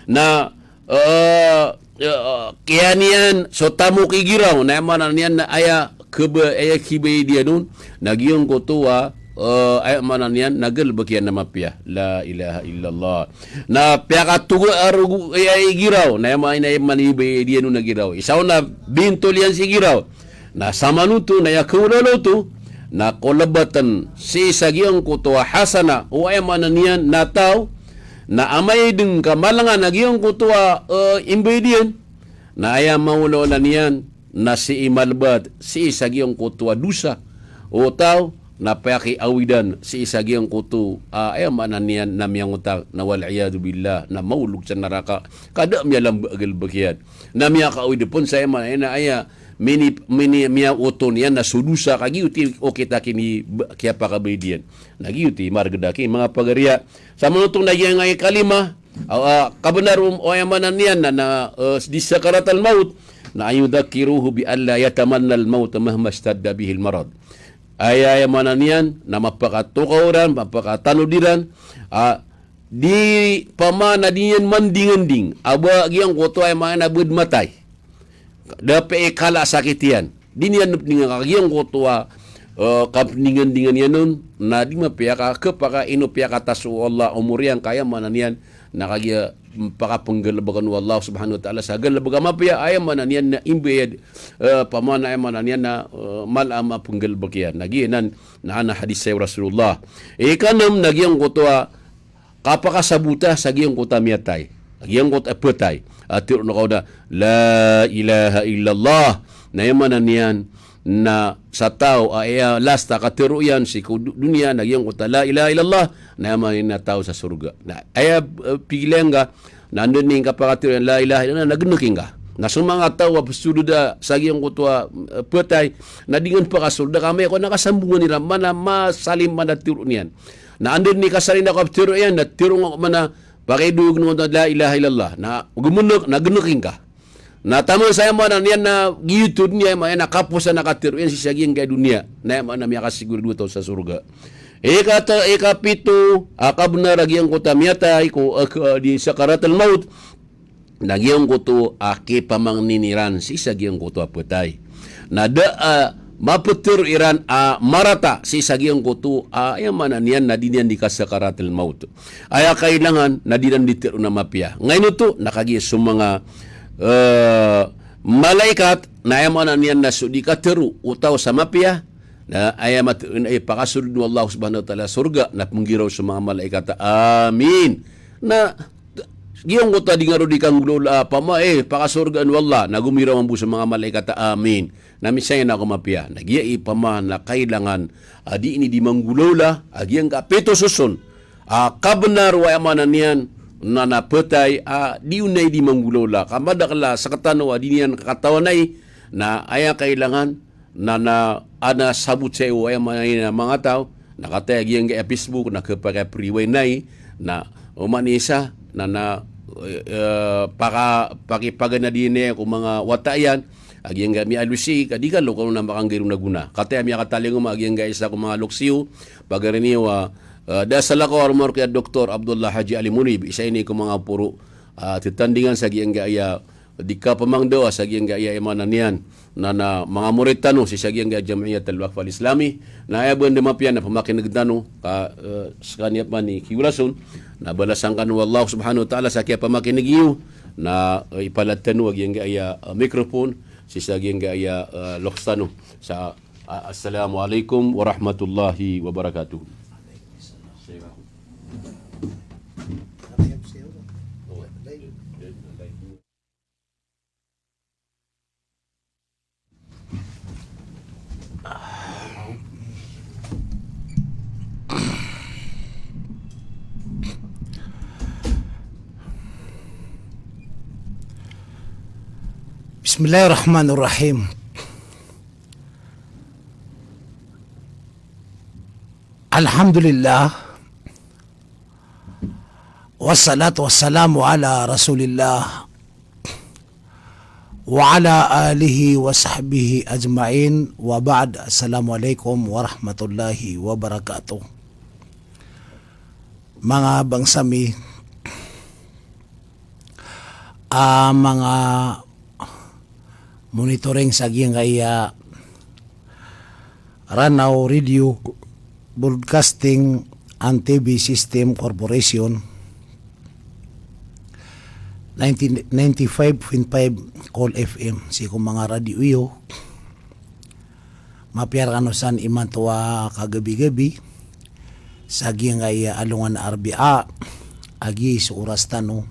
Na, eh, eh, kiyan iyan so tamok i giraw, na aya maana niyan na aya kaba-, aya kibayad iyan on, na giyangkoto a, eh, aya maana niyan na galbk iyan a mapiya. La ilaha illallah. Na piyakatoga a rogo, eh, i giraw, na aya maana, aya maana i bayad iyan on a giraw. Isa on na bintol iyan si giraw. Na samanoto na aya kaolawla oto, na kolbatan sii sa giyangkoto a hasana, o aya maana niyan na taw, na amay dn ka malangan a giyangkoto a, eh, imbayad iyan, na aya maolawla niyan na sii malbat sii sa giyangkoto a dosa o taw, na pakiawidan sii sa giyangkoto a, aya maana niyan na miyangotang, na wal iyadhu billah, na maolog sa naraka, ka da a miyalamba a galbk iyan. Na miyakaawid pn sa aya maana niyan na aya mini-, mini-, miyaoto niyan na so dosa, ka giyoto i okit a kini-, ba-, kiyapakabayad iyan. Na giyoto i margn a ki manga pagariya. Samanoto na giyangkai a kalima, a, a, kabnar o, o aya maana niyan na, na, eh, di sakaratal mawt, na an yudhakkiruhu bi an la yatamanna al mawt mahma ishtadda bihi al marad. Aya, aya maana niyan na mapakatokaw iran, mapakatanod iran, a, di pman a di niyan mandinganding a ba giyangkoto a aya maana a ba dn matay. Da a pn i kala a sakit iyan. Di niyan pndingan ka giyangkoto a, eh, kapndingandingan iyan on, na di mapiya ka khapakay ino piyakatas o Allah a omor iyan, ka aya maana niyan na kagiya, mm, pakapnggalbkn o Allah subhanahu wa ta'ala sa galbk a mapiya, aya maana niyan na imbayad, eh, pman a aya maana niyan na, eh, mala a mapnggalbk iyan. Na giyanan na adn a hadis sa Rasulullah. Ikanm na giyangkoto a kapakasabota sa giyangkoto a miyatay, giyangkoto a phatay, a tharoon ka on a la ilaha illallah, na aya maana niyan na sa taw a aya last a katharo iyan sii ko du-, doniya na giyangkoto a la ilaha illallah, na aya maana niyan na taw sa sorga. Na aya, eh, pigilan ka, na anda dn i kapakatharo iyan la ilaha illallah, na gnki ngka. Na so manga taw a pzorda sa giyangkoto a, eh, phatay, na di ngka pakasorda ka amay ko na kasambongan iran, maana masalim, maana tharoon iyan. Na anda dn i kasarin a kaptharo iyan, na tharo ngka ko maana, pakidog ngka ko la ilaha illallah. Na gmnk, na gnki ngka. Na taman sa aya maana niyan na giyoto dn aya maana niyan na kapos a katharo iyan sii sa giyangkai a doniya. Na aya maana miyakasigorado taw sa sorga. Ikata-, ikapito a kabnar a giyangkoto a miyatay ko, eh, k-, di sakaratal mawt. Na giyangkoto a kipamangnin iran sii sa giyangkoto a phatay. Na da a maptharo iran a marata sii sa giyangkoto a, aya maana niyan na di niyan di kasakaratal mawt. Aya kailangan na di iran di tharoon a mapiya. Ngaino oto, na kagiya so manga, eh, malaikat, na aya maana niyan na so di katharo o taw sa mapiya, Na aya mataan a ipakasold o Allah subhanahu wa ta'ala sorga, na pnggiraw so manga malaikat a amin. Na giyangkoto a di nga ron di kanggolawla a pama, eh, pakasorgaan o Allah, na gomiraw mambo so manga malaikat a amin. Na misayan ako mapiya. Na giya i pama na kailangan a di ini di manggolawla a giyangkai a pito soson a kabnar o aya maana niyan na na phatay a di on i di manggolawla. Ka madakl a sktano a di niyan kakatawanay, na aya kailangan na na adn a sabot saya o aya maana niyan a manga taw, na kataya giyangkai a Facebook na khapakay a priway nay, na oman i isa na na, eh, paka-, pakipaganad iyan ko manga wata iyan a giyangkai a miyaaloy sii ka di kalokan on a makanggairo na gona. Kataya miyakatalingoma a giyangkai a isa ko manga loks iyo, pagari niyo a, eh, da a salakaw a roma roo ki a Doktor Abdullah Haji Ali Munib, isa ini ko manga poro a, eh, ttandingan sa giyangkai a di kapamangdawa sa giyangkai a aya maana niyan na na manga morit tano sii sa giyangkai a Jam'iyat Al-Waqf Al-Islami. Na aya bo anda mapiya na pamakineg tano ka, eh, skaniyan pman i kiyolas on, na balasan kano o Allah subhanahu wa ta'ala sa kiyapamakineg iyo, na, eh, ipalad tano a giyangkai a, eh, microphone sii sa giyangkai a, eh, loks tano. Sa, ah, assalamu alaikum warahmatullahi wabarakatuh. Bismillahirrahmanirrahim. Alhamdulillah. Wassalatu wassalamu ala Rasulillah wa ala alihi wa sahbihi ajma'in, wa ba'd. Assalamu alaikum warahmatullahi wabarakatuh. Manga bangsa mi, a manga monitoring sa giyangkai a Ranao Radio Broadcasting and T V System Corporation, ninety, ninety-five point five Cool F M, sii ko manga radio iyo. Mapiya rkano san imanto a kagabi-gabi sa giyangkai a alongan a Arbia, a giya i so oras tano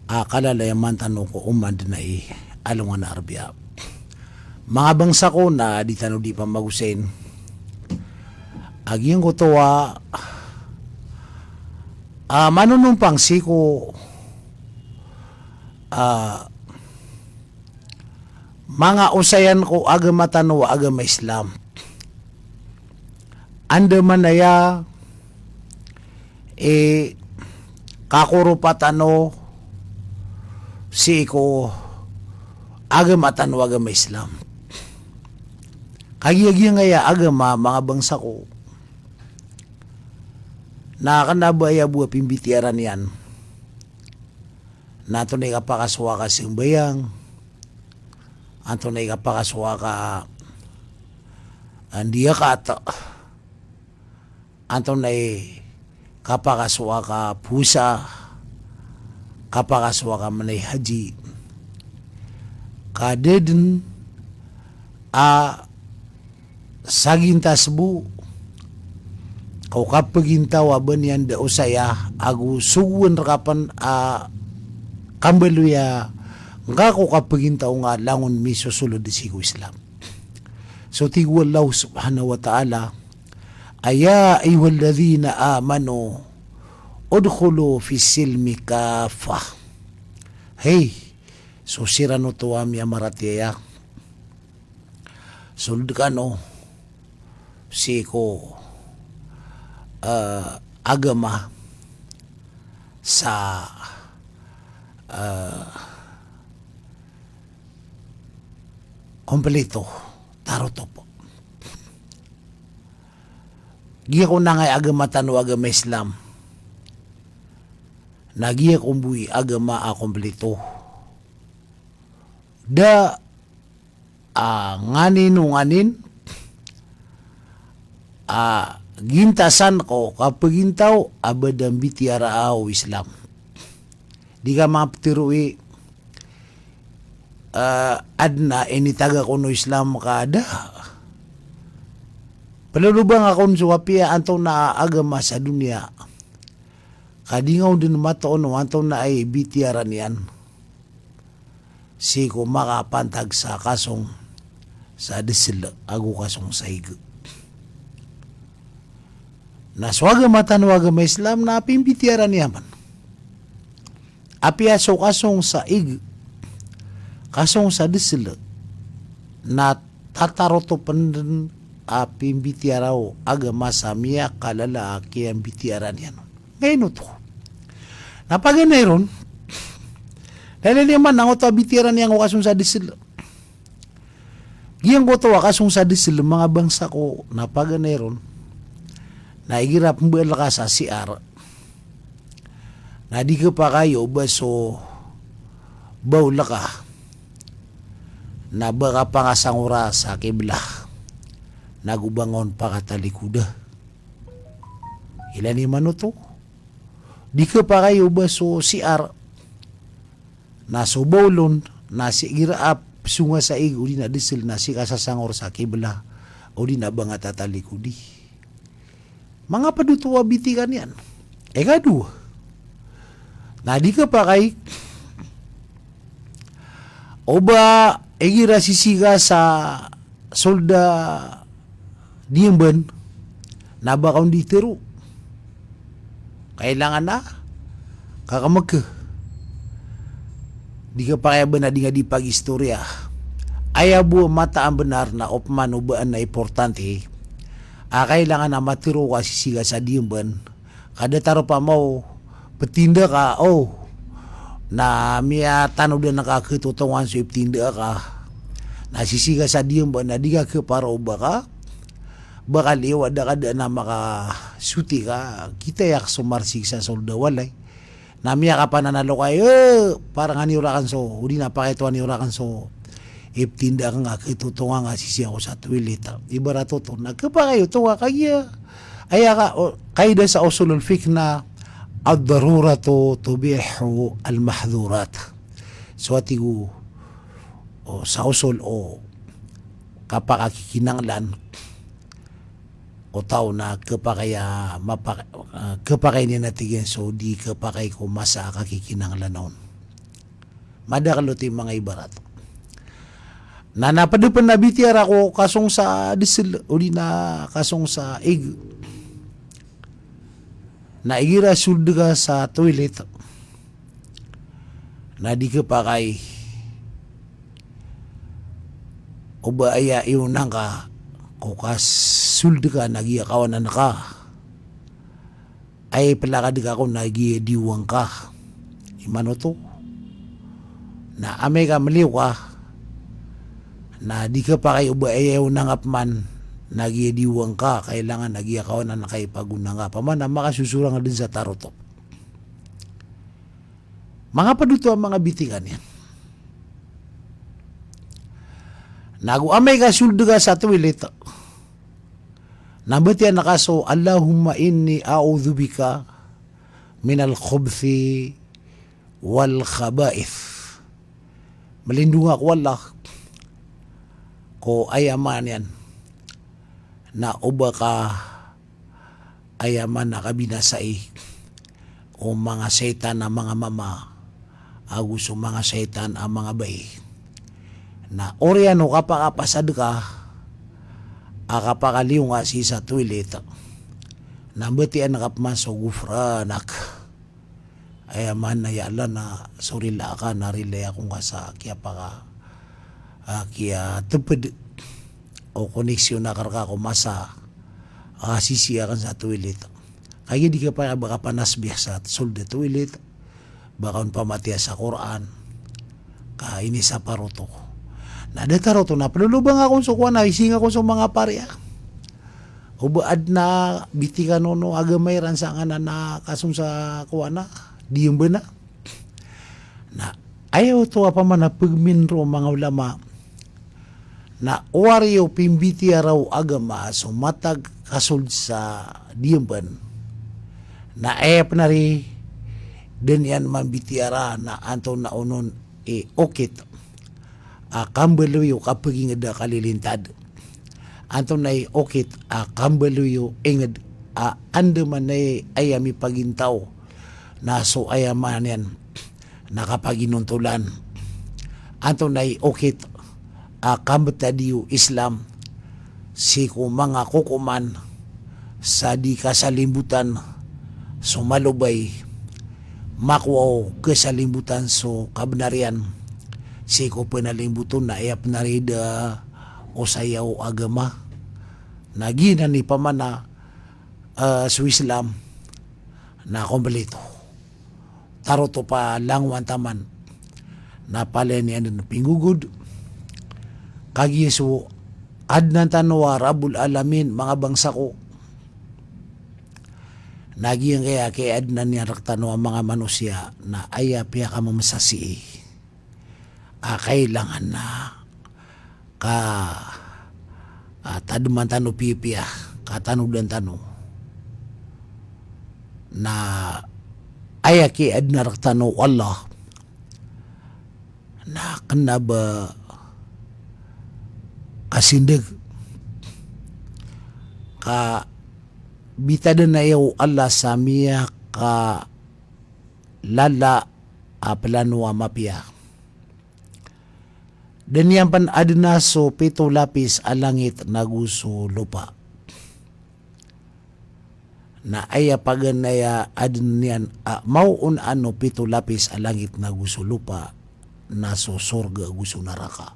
a kalalayaman tano ko oman dn a i alongan a Arbia. Manga bangsa ko, na di tano di pamagosayn a giyangkoto a, a, manonompang sii ko, a, manga osayan ko agama tano a agama Islam. Andamanaya i kakoropa tano sii ko agama tano a agama Islam. Kagiya giyangkai a agama, manga bangsa ko, na kna ba aya bo a pimbitiyaran iyan na antonaa i kapakasowa ka sambayang, antonaa i kapakasowa ka, ah, ndiyakat, antonaa i kapakasowa ka powasa, kapakasowa ka mnay haji, ka da dn a sagintas bo ko kapagintaw a ba niyan da osaya ago sogoan rka pn a kambaloya ngka ko kapagintaw nga langon misosolod sii ko Islam. So tig o Allah subhanahu wa ta'ala a, "Ya ayyuhalladhina amanu udkhulu fis silmi kaffah." Hay so siran oto a miyamaratiyaya, sold kano sii ko, eh, agama sa, eh, komplito, tarotop. Giya ko nangay agama tano a agama Islam na giya ko bo i agama a komplito. Da a nganin o nganin a gintasan ko kapagintaw a ba da mbitiyaraa o Islam. Di ka maptero i, eh, adn a initaga ko o Islam ka da. Plolobang akon so apiya antonaa a agama sa doniya ka di nga on den matoon o antonaa i bitiyaran iyan sii ko makapantag sa kasong sa desel ago kasong sa ig. Na so agama tano a agama Islam na pimbitiyaran iyan man. Apiya so kasong sa ig, kasong sa desel, na tatarotopen den a pimbitiyara o agama sa miyakalala a kiyambitiyaran iyan on. Ngaino oto? Na paganay ron, na ilay niyo man angkoto a bitiyaran iyan ko kasong sa desel. Giyangkoto a kasong sa desel, manga bangsa ko, na paganay ron, na igira pembaal ka sa C R, na di kepakay o ba so baol ka na ba ka pangasangora sa kibla, na go ba nga on pakatalikoda. Ilay niyo man oto. Di kepakay o ba so C R na so baol on na sii igira a pesonga sa ig odi na desel na sii ka sasangor sa kibla odi na ba nga tatalikodi. Manga ped oto a bitiyaran iyan. Ikadowa, na di kepakay o ba igira sisii ka sa sold a diyamban na ba ka on di tero. Kailangan a kakemeke. Di kepakay a ba na di nga di pagistoriya. Aya bo a mataan a benar na opama o ba na importante a kailangan a matero ka sisii ka sa diyamban. Ka datar opama o petinda ka, o, na miyatanodan ka ketotongan so iptinda ka. Na sisii ka sa diyamban na di ka keparo o ba ka, ba ka liyo a da ka da na makasoti ka, kita iyak so marsik sa sold a walay. Na miyakapananalo ka, e, parangan iyo raken so, odi na pakitoan iyo raken so iptinda ka nga ketotongan nga sisii ako sa toilet. Ibarat oto, na kepakay oto ka kagiya. Aya ka, o, kaida sa usulul fiqh na ad-daruratu tubihu al-mahdhurat. So, a tig o, o, sa usul o kapakakikinanglan o taw na kepakay a mapa-, a, kepakay niyan a tig iyan so di kepakay ko masa a kakikinanglan on. Madakel oto i manga ibarat. Na, na ped pen a bitiyara ko kasong sa desel, odi na kasong sa ig. Na igira sold ka sa toilet, na di kepakay o ba aya iyonan ka ko kasold ka na giya kawanan ka. Aya ipelakad ka ko na giya diwang ka. Iman oto. Na amay ka meliyo ka, na di kepakay o ba aya iyonan ka peman na giya diwang ka, kailangan na giya kawanan ka i pagonan ka. Pamana makasosorang den sa tarotop. Manga ped oto a manga bitiyaran iyan. Na go amay ka sold ka sa toilet, na batiya na ka so, "Allahumma inni a'udhu bika minal khubthi wal khaba'ith." Melindong ako, Allah, ko aya maana niyan na o ba ka aya maana kabinasai o manga shaytan a manga mama ago so manga shaytan a manga bai. Na oriyan o kapakapasad ka a kapakaliyo nga sii sa toilet, na batiya na ka peman so ghufranak. Aya maana, ya Allah, na so rila ka na rilai ako nga sa kiyapaka, a, kiyateped o koneksyon akn rka ko masa a sisii akn sa toilet. Kagiya di kepakay a ba ka panasbih sa sold a toilet, ba ka on pamatiya sa Qur'an, ka inisapar oto. Na datar oto na pelolobang akn so kowan a ising akn so manga pariya. O ba adn a bitiyaran o agama iran sa nganan a kasong sa kowan a diyamban a. Na aya oto a pamana pegmin ro manga ulama na owari o pimbitiyara o agama so matag kasold sa diyamban. Na aya pen ari den iyan mambitiyara na antonaa onon i okit a kambaloy o kapeginged a kalilintad. Antonaa i okit a kambaloy o inged a andamanaya i aya mipagintaw na so aya maana niyan na kapaginontolan? Antonaa i okit a kambetadi o Islam sii ko manga kokoman sa di kasalimbotan so malobay, makowa o kasalimbotan so kabenar iyan sii ko penalimboton na aya penarida o saya o agama? Na giyanan i pamana, eh, so Islam na kompleto. Tarotop a langowan taman na palaya niyan den pinggogod. Kagiya so adenan tano a Rabbul Alamin, manga bangsa ko, na giyangkaya kiyadenan iyan rektano a manga manosiya na aya piyakamemesasi a kailangan na ka, ah, tademan tano piyapiya, katanodan tano. Na aya kiyaadna rektano o Allah na kena ba kasindeg, ka bitadan aya o Allah sa miyaka lala a plano a mapiya. Da niyan pen adena so pito lapis a langit nago so lopa. Na aya paganay a aden iyan a maoon ano pito lapis a langit nago so lopa na so sorga ago so naraka.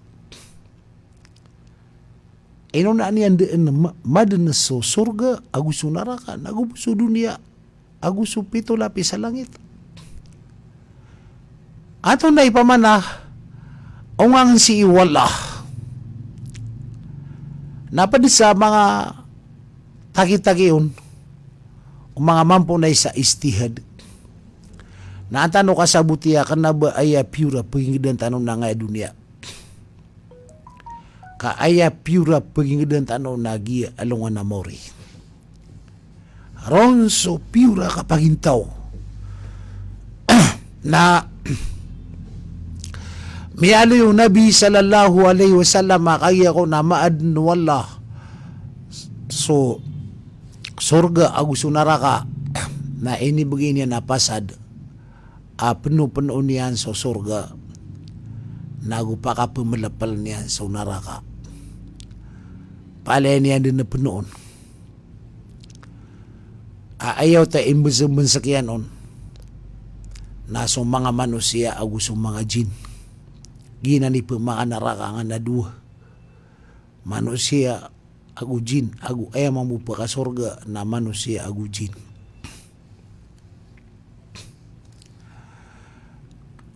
Ino na niyan deen ma-, maden so sorga ago so naraka, nago bo so doniya ago so pito lapis a langit? Antonaa i pamana, ongangen sii o Allah. Na ped sa manga takitaki on o manga mamponay sa ijtihad, na an tano kasaboti a kena ba aya piyor a pegingedan tano na ngaya doniya. Ka aya piyor a pegingedan tano na giya alongan a maori. Ron so piyor a kapagintaw. Na miyaaloy o Nabi sallallahu alaihi wasallam a kagiya ko na maaden o Allah so sorga ago so naraka, na inibegay niyan a pasad a peno-penoon iyan so sorga, nago pakapemelepel niyan so naraka. Palaya niyan den penoon. A aya oto a imbesebensek iyan on na so manga manosiya ago so manga jin. Giyanan i pemakanaraka a ngana dowa. Manosiya ago jin, ago aya mambo pakasorga na manosiya ago jin.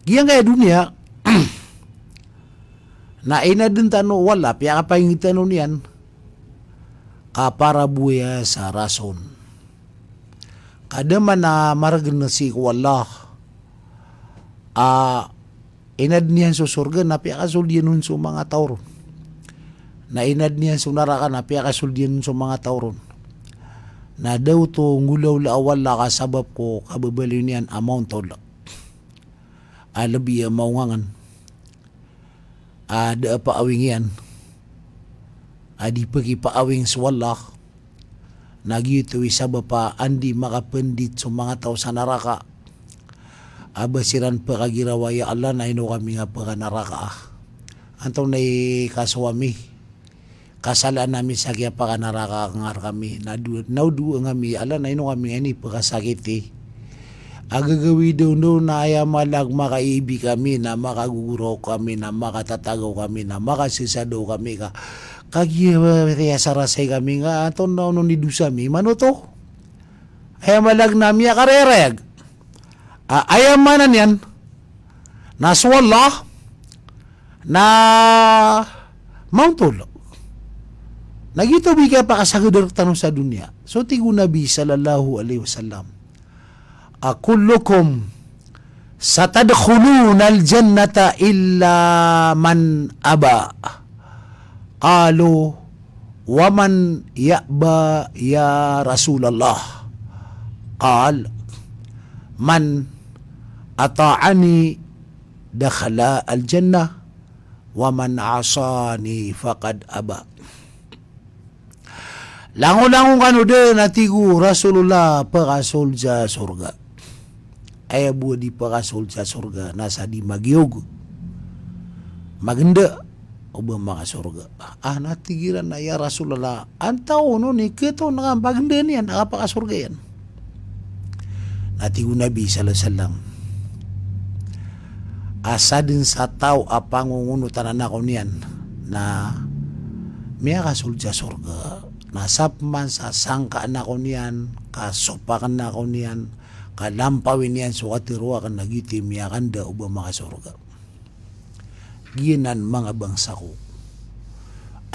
Giyangkaya doniya na inaden tano o Allah, piyakapainged tano niyan, ka para bo aya sa rason. Ka da man a maregen sii ko Allah a inaden iyan so sorga na piyakasold iyan on so manga taw ron. Na inaden iyan so naraka na piyakasold iyan on so manga taw ron. Na da oto nggolawlaa o Allah ka sabap ko kababaloy niyan a maontol a lebi a maongangen a da a paawing iyan a di pekipaawing so Allah. Na giyoto i sabap a anda i makapendit so manga taw sa naraka a ba siran pekagirawa, ya Allah, na ino kami nga pekanaraka? Antonaa i kasowa mi, kasalaan ami sa kiyapakanaraka nga rekami? Na do-, na o dowa ngami, ya Allah, na ino kami nga inipekasakiti? A gagawii daondaw na aya malag makaiibi kami, na makagogoraok kami, na makatatagaw kami, na makasesadaw kami ka, kagiya, eh, kiyasarasay kami nga antonaa onon i dosa mi, mano oto? Aya malag na miyakarayarayag. A, aya maana niyan na so Allah na maontol. Na giyoto bo i kiyapakasagad rektano sa doniya. So tig o Nabi sallallahu alaihi wasallam a, "Kullukum satadkhulunal jannata illa man aba." Qalu, "Wa man ya'ba ya Rasulallah?" Qal, "Man ata'ani dakhala al-jannah, wa man asani faqad aba." Langolangon kano dn, a tig o Rasulullah, pakasold sa sorga. Aya bo a di pakasold sa sorga na sa di magiyog, magenda, o ba makasorga. Ah, na tig iran a, ya Rasulullah, antaa onon i ketoon a magenda niyan a kapakasorga iyan? Na tig o Nabi sallallahu alaihi wasallam a sadn sa taw a pangongonotan a ako niyan na miyakasold sa sorga. Na sapman sa sangkaan ako niyan, ka sopakn ako niyan, ka lampawin iyan so katharo akn a giyoto i miyakanda o ba makasorga. Giyanan manga bangsa ko.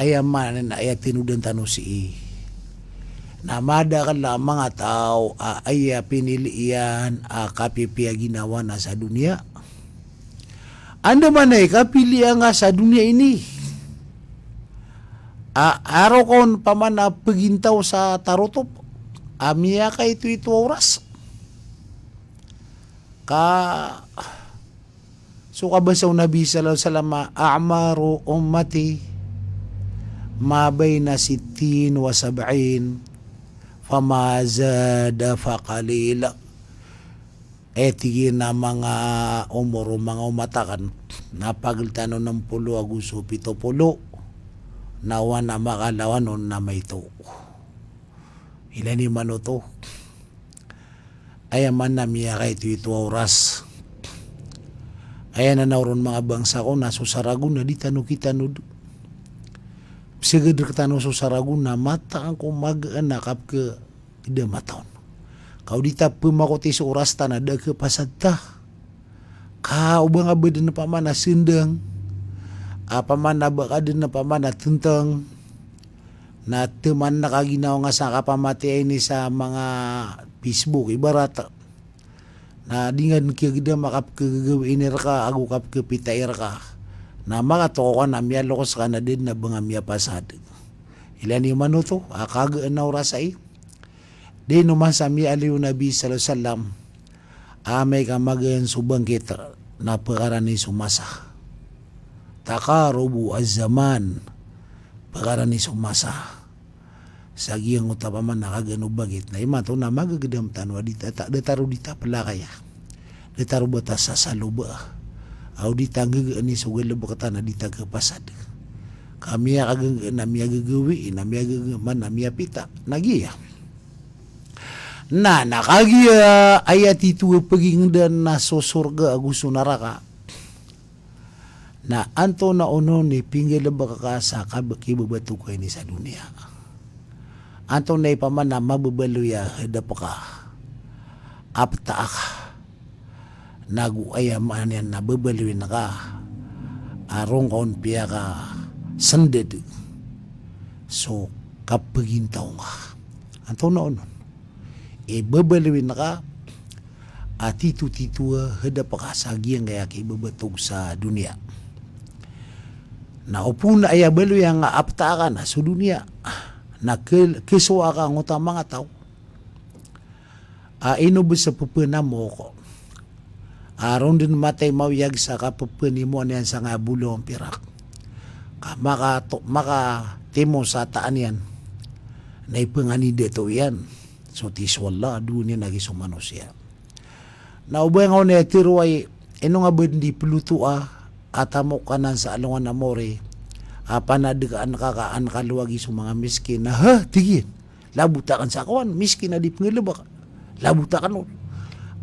Aya maana niyan na aya tinodan tano sii na madakl a manga taw a aya pinili iyan a kapipiya ginawa na sa doniya. Andamanaya i kapiliya ngka sa doniya ini a, aro kon paman a pgintaw sa tarotop a miyakaitoito a oras. Ka so kabasa o Nabi sallallahu alaihi wasallam, "A'maru ummati ma baina sittin wa sab'in, fama zada fa qalil." Aya tig iyan a manga omor o manga omat akn na pagl tano nm polo ago so pito polo, na oway na makalawan on na maito. Ilay niyo man oto. Aya maana a miyakaitoito a oras. Aya nanaw ron manga bangsa ko na so saragon na di tano kitanod. Psagad rktano so saragon na mataan ko magaan a kapkagdam a taon. Ka o di ta pmakoti so oras ta na da a kapasad ta. Ka o ba ngka ba dn paman a sendang, a paman a ba ka dn paman a tentang, na teman na kaginawa ngka sa kapamatiya ini sa manga Facebook, ibarat. Na di ngka dn kiyagdam a kapkagagawii ini rka ago kapkapitai rka. Na makatokawan a miyaloks ka na da dn a ba ngka miyapasad. Ilay niyo man oto, a kagaan a oras ai. Di no man sa miyaaloy o Nabi sallallahu alaihi wasallam a amay ka magaan so bangkit na pkarani so masa. Taqarubu az-zaman, pkarani so masa. Sa giyangkoto a paman a kagaan o bangkit na imanto na magagdam tano a di ta, ta, da taro di ta plakaya. Da taro ba ta sasaloba. Aw di ta nggagaan i so galbk ta na di ta kapasad. Ka miyakagagaan a miyagagawii, na miyagagamaan a miyapita. Na giya. Na, na kagiya aya tito a pagingdan na so sorga ago so naraka. Na antonaa onon i pinggalbk ka sa kab-, kibabatog ka ini sa doniya. Antonaa i paman a mababaloy a hadap ka. Apta ka. Nago aya maana niyan na babaloyin ka a roo ngka on piyakasended so kapagintaw ngka. Antonaa onon i babaloyin ka a tito-tito a hadap ka sa giyangkaya kibabatog sa doniya. Na opama aya baloy a nga apta ka na so doniya. Na ke-, kesowa ka angkoto a manga taw a ino bes a pepenamok a ron den matay mawiyag sa kapepenimoan iyan sangkaya bolawan pirak. Ka makato-, makatimo sa taan iyan na ipenganidato iyan so tiso o Allah, dowa niyan lagi so manosiya. Na o ba ngka on i tero ai, ino nga ba den di pelotoa a tamok anan sa alongan a mori a panadkaan ka ka an kalowagi so manga miskin? Na ha, tig iyan. Labot aken sa kowan, miskin a di penggalebek. Labot aken on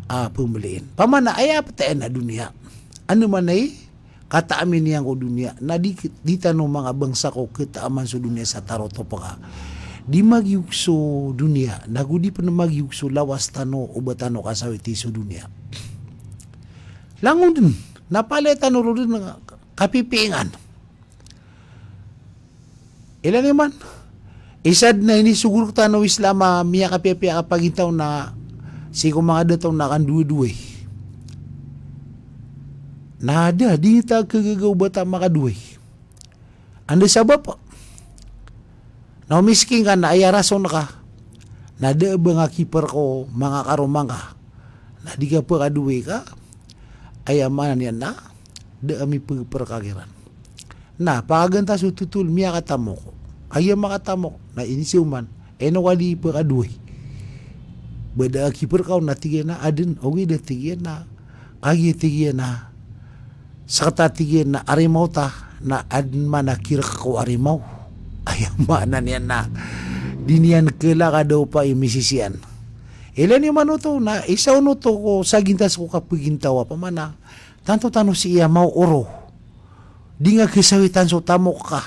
a pembeliin. Pamana aya petayan a doniya. Ano man ay, kataami niyan ko doniya. Na di, di tano manga bangsa ko ketaaman so doniya sa tarotop ka. Di magiyog so doniya. Nago di pen magiyog so lawas tano, o ba tano kasawiti so doniya. Langon den. Na palaya tano ron den kapipingan. Ilay niyo man. Isa den a inisogor tano o Islam a miyakapiyapiya a kapagintaw na sii ko manga dataw na kandowa-dowai. Na da, di ta kegagaw o ba ta makadowai. Anda sabap? Na o miskin ka na aya rason ka. Na da a ba nga kiper ko manga karoma ngka. Na di ka pekadowai ka. Aya maana niyan na da a mipegeper ka kiran. Na, pakagen ta so totol, miyakatamok. Aya makatamok, na inisoman, Ino ka di pkadoway. Ba da a kiprkaw na tig iyan a aden, ogaid a tig iyan a, kagiya tig iyan a, sekta tig iyan a arimaw ta, na aden man a kirek ko arimaw. Aya maana niyan na, di niyan kela ka da opa i misisian. Ilay niyo man oto na, isa on oto ko sagintas ko kapegintaw a pamana, tanto tano si iya maoro. Di nga kesawitan so tamok ka.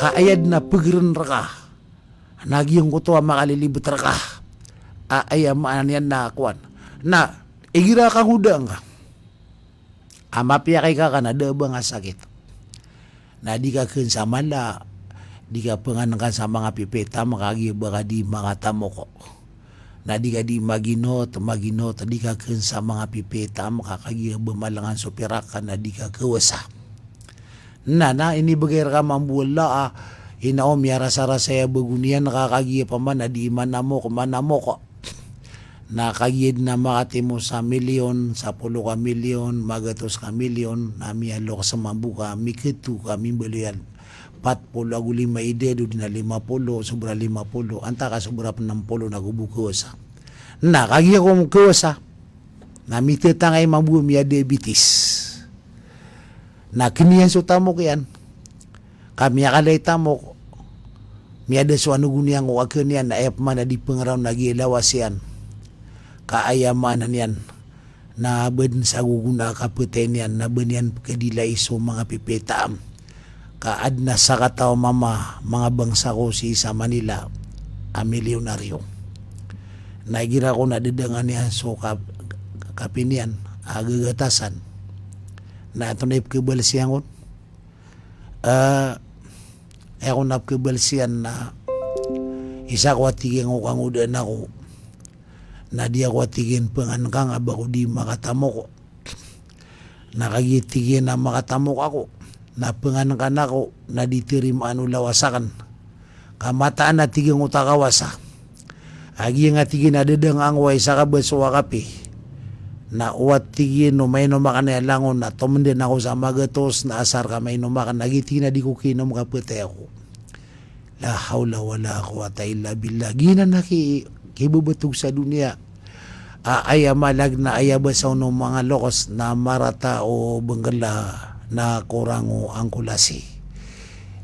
Ka aya den a pegeren reka. Na giyangkoto a makalilibet reka. A, aya maana niyan na kowan. Na, igira ka ngoda nga. A mapiya ka i kaka na da a ba nga sakit. Na di ka ken sa mala, di ka pengankan sa manga pipiya i tamok ka giya ba ka di makatamok. Na di ka di maginot, maginot, di ka ken sa manga pipiya i tamok ka giya ba malengan so pirak ka na di ka kewasa. Na, na, inibegay reka mambo o Allah a, ina o miyarasarasay a bago niyan ka kagiya pamana di manamok, manamok. Na kagiya den a makatimo sa milyon, sapolo ka milyon, magatos ka milyon, na miyalok sa mambo ka, miketo ka, mimbaloy a pat polo ago lima i dado den a lima polo, sobra lima polo, antaa ka sobra penem polo na go bo kewasa. Na kagiya ko kewasa, na mitetangay mambo a miyadiabetes. Na keniyan so tamok iyan. Ka miyakala i tamok. Miyada so anogo niyan ko kaken iyan na aya pman a di pengeraw na giya lawas iyan. Ka aya maana niyan na ba den sa gogona a kapetay niyan na ba niyan pekadilai so manga pipiya i taam. Ka aden a sakataw a mama, manga bangsa ko sii sa Manila, a milyonaryo. Na igira ko na dedangan iyan so ka-, kape niyan a gagatasan. Na antonaa i pekebalsiyan kon? Eh, aya ko na pekebalsiyan na isa ko a tig iyan ko kangodaan ako. Na di ako a tig iyan pengankan a ba ko di makatamok. Na kagiya tig iyan a makatamok ako, na pengankan ako, na di tarimaan o lawas aken. Ka mataan a tig iyan ko ta kawasa. A giyangkai a tig iyan a dedangan ko a isa ka baso a kape. Na o a tig iyan o mainom aken aya langon na tomendan ako sa magatos na asar ka mainom aken. A giya tig iyan a di ko kiinom ka petay ako. La hawla wala quwwata illa billah. Giyanan a ki-, kibebetog sa doniya. A, aya maana niyan na aya basa on o manga lokes na marata o benggela na korang o angkolasi.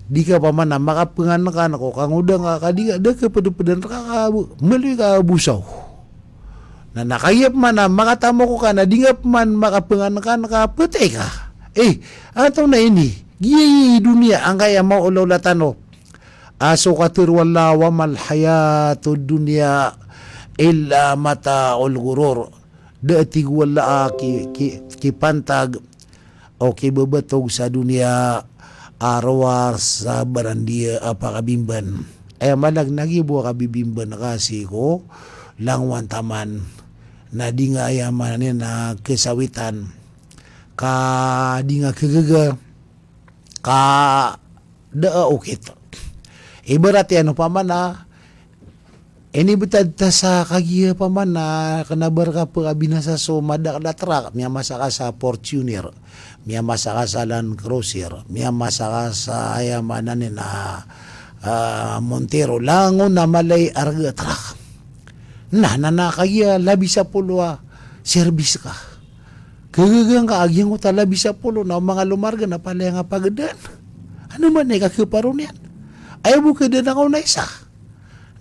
Di ka pman a makapengankan ko kangodaan ka, ka di ka, da ka ped-, peden reka ka, meloy ka bosaw. Na, na kagiya pman a makatamok ka na di nga pman makapengankan ka, petay ka. Eh, antonaa ini? Giya i doniya, angkaya maolaola tano. A so katero o Allah, "Wa mal hayatud dunya illa mata'ul ghurur." Da a tig o Allah a ki-, ki-, kipantag o kibebetog sa doniya a rowar sa barandiya a pakabimban. Aya maana niyan na giya bo a kabibimban ka sii ko langowan taman. Na di nga aya maana niyan na kesawitan. Ka di nga kegaga. Ka da a okit. Ibarat iyan opama na inibetad ta sa kagiya opama na kena ba reka pekabinasa so madakel a trak, miyamasa ka sa Fortuner, miyamasa ka sa Land Cruiser, miyamasa ka sa aya maana niyan na, ah, Montero, langon a mala i arga a trak. Na, na, na kagiya labi sapolo a serbis ka. Kegaga ngka a giyangkoto a labi sapolo na o manga lomargan na palaya nga pagedaan. Ano man i kakeparo niyan? Aya bo kedaan ako na isa.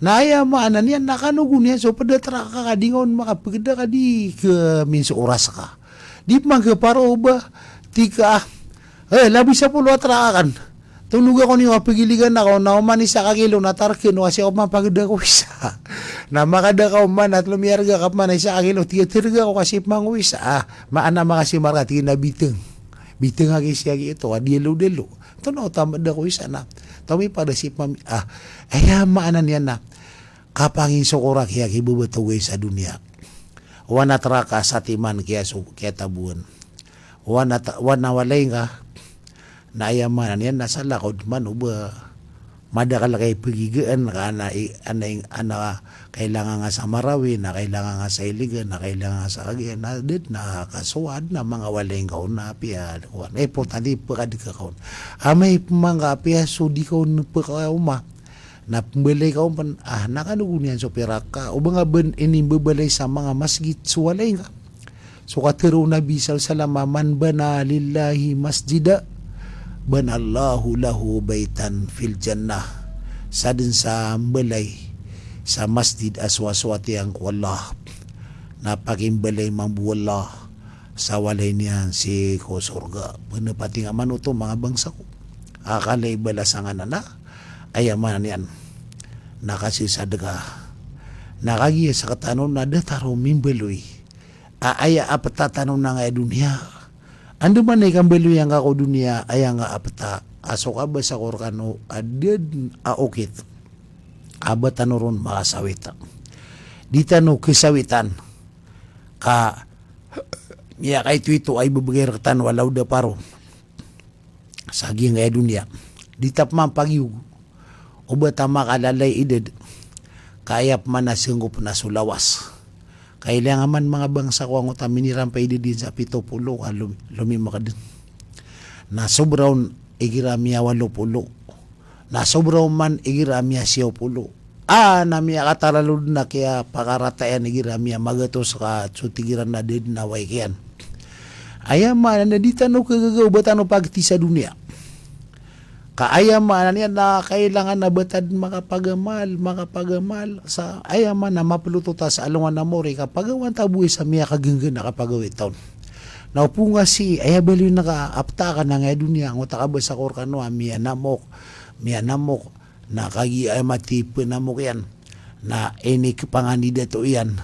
Na aya maana niyan na kanogon iyan so ped a trak ka, ka di nga on makapegeda ka di kemin so oras ka. Di pman keparo o ba, tig ka, eh, labi sapolo a trak aken. Tonoga ko niyo a pegiligan ako na oman isa ka kilo na tarken o kasi ako pman pageda ko isa. Na makada ka oman na telo miyarga ka pman na isa ka kilo, tiga terga ko kasi pman ko isa. Ah, maana makasi marka tig iyan a biteng. Biteng aki siya ki ito, a diyalo-diyalo. Ito na o tamada ko isa na. Taw mi pada si pman, ah, aya maana niyan na. Kapangin so korak iya kibebetog sa doniya. Wana trak ka satiman kiya so, kiya taboan. Wana ta-, wana walay ngka. Na aya maana niyan na salakaw man o ba madakel ka i pegigaan ka ana i-, ana ing-, ana kailangan nga sa Marawi, na kailangan nga sa Iligan, na kailangan nga sa Cagayan, na ded na kasowad na manga walay ngka on na apiya, kowan. Importante pekadeg ka on. Amay pman ka apiya so di ka on pekaoma. Na pembalay ka on pen, ah, na kano goniyan so pirak ka, o ba nga ben inimbebalay sa manga masgit so walay nga. So katero o Nabi sallallahu alaihi wasallam, "Man bana lillahi masjida, banallahu lahu baitan fil jannah." Sa den sa mbalay sa masjid a sowasowat iyan ko Allah, na pakimbalay mambo o Allah sa walay niyan sii ko sorga. Penepating a manoto, manga bangsa ko. Akala i balasan anan na, aya maana niyan na kasesadka. Na kagiya sekatano na da tano mimbaloy a aya apeta tano na angkaya doniya. Andamanaya i kambaloy angka ko doniya, aya angka apeta a so kabasa ko rekano a da den a okit a ba tano ron makasawit. Di tano kesawitan ka miyakaitoito a ibebegay rektano a laud a paro sa giyangkaya doniya. Di ta pman pagiyog o ba ta makalalay idad, ka aya pman a sengkop na so lawas. Kailangan man, manga bangsa ko, angoto a minirampay idad iyan sa pito polo ka lom-, lomimek den. Na sobra on igira miyawalo polo. Na sobra on man igira miyasiyaw polo. A, na miyakatalalo den a kiyapakarata iyan igira miyamagatos ka so tig iran na da den a waik iyan. Aya maana niyan na di tano kagaga o ba tano pagti sa doniya. Ka aya maana niyan na kailangan a ba ta den makapagamal, makapagamal. Sa aya maana na mapeloto ta sa alongan a mori ka pagawan ta bo i sa miyakagenggen a kapagawit on. Na opama sii, aya baloy angka a apeta ka na angkaya doniya, angoto a kabasa ko rekano a miyanamok, miyanamok, na kagiya aya mati penamok iyan na inikepangani dato iyan,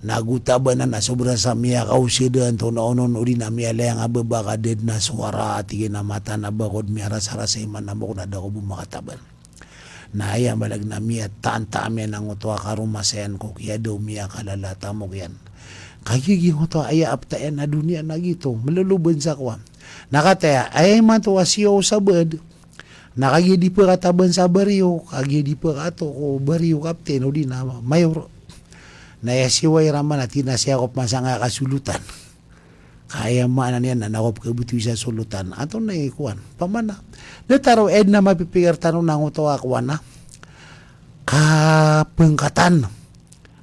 na go tabanan a sobra sa miyakaosed anto na onon odi na miyalayang a baba ka da den a sowara a tig iyan a mata na bakod miyarasarasa i manamok na da ko bo makataban. Na aya maana na miyatantaan iyan angoto a karomasayan ko kiyada o miyakalala a tamok iyan. Kagiya giyoto a aya apeta iyan a doniya na giyoto, meloloban sa kowan. Na kataya, aya imanto a siyaw sa bad, na kagiya di pekataban sa bariyo, kagiya di pekato ko bariyo kapten odi na mayor. Na aya siyaw iran man a tig iyan a siyakop man sangkaya kasolotan. Ka aya maana niyan na, na ko pekebetowi sa solotan. Antonaa i kowan? Pamana. Da tano, aya den a mapipikir tano na angoto a kowan a kapangkatan.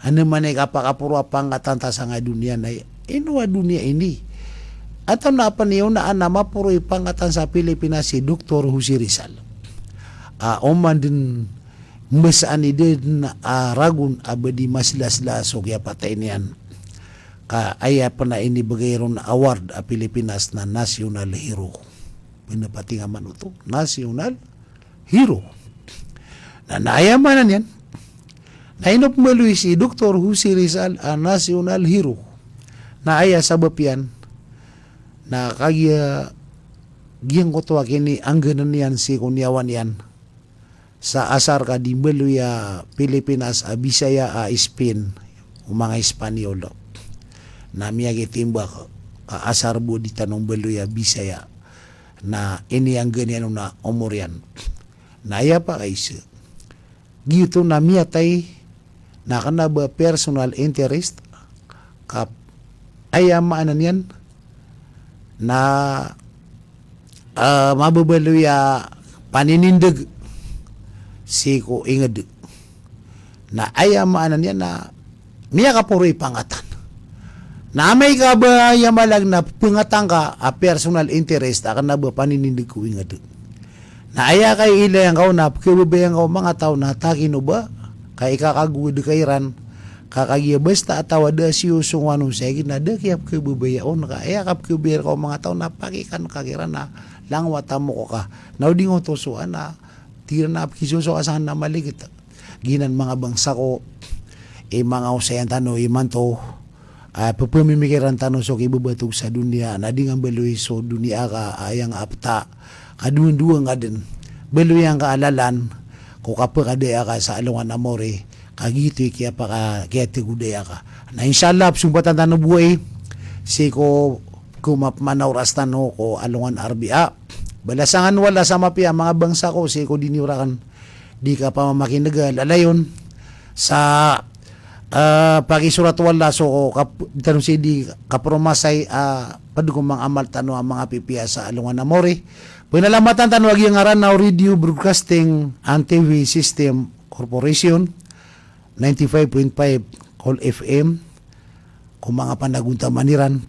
Andamanaya i kapakaporo a pangkatan ta sangkaya doniya na ino a doniya ini. Antonaa pen i onaan a maporo i pangkatan sa Pilipinas si Doktor Jose Rizal. A, oman den mbasaan i da den a ragon a ba di maslasla so kiyapatay niyan. Ka aya pen a inibegay ron a award a Pilipinas na national hero. Penepating a manoto, national hero. Na, na aya maana niyan na ino pembaloy si Doktor Jose Rizal a national hero. Na aya sabap iyan na kagiya giyangkoto a kiniangganan iyan sii ko niyawa niyan sa asar ka di mbaloy a Pilipinas a Bisaya a Spain, o manga Espanyol. Na miyakitimbak ka asar bo di tano mbaloy a Bisaya. Na inianggan iyan on a omor iyan. Na aya pakaisa, giyoto na miyatay na kena ba personal interest, ka aya maana niyan na, ah, mababaloy a paninindeg sii ko inged. Na aya maana niyan na miyakaporo i pangkatan. Na amay ka ba aya maana na pengkatan ka a personal interest a kena ba paninindeg ko inged. Na aya kay ilay angka on na pekhababayaan ka o manga taw na takino ba, ka ikakagowad ka iran, ka kagiya basta a taw a da siyosongowan on sa ig na da kiyapekhababaya on, ka aya kapekhababayaan ka o manga taw na pakikan ka kiran na langowan a tamok ka. Na o di ngoto so ana, tig iran a pekisosowa ka sangan na maliget. Giyanan manga bangsa ko, i manga osayan tano imanto, a, pepemimikiran tano so kibebatog sa doniya, na di nga mbaloy so doniya ka, a, aya nga apeta, kadowa-dowa nga den, baloy angka a lalan ko kapekadaya ka sa alongan a mori, ka giyoto i kiyapaka-, kiyategodaya ka. Na insha Allah, pesompatan tano bo ai sii ko komapman a oras tano ko alongan a Arbia. Balasan o Allah sa mapiya, manga bangsa ko, sii ko di niyo raken di kapamamakineg a lalayon sa, ah, pakisorat o Allah so kap-, tano sii di kapromasay, ah, ped ko manga amal tano a manga pipiya sa alongan a mori. Penalamatan tano a giyangkanan a Radio Broadcasting and T V System Corporation, ninety-five point five Cool F M, ko manga panagontaman iran,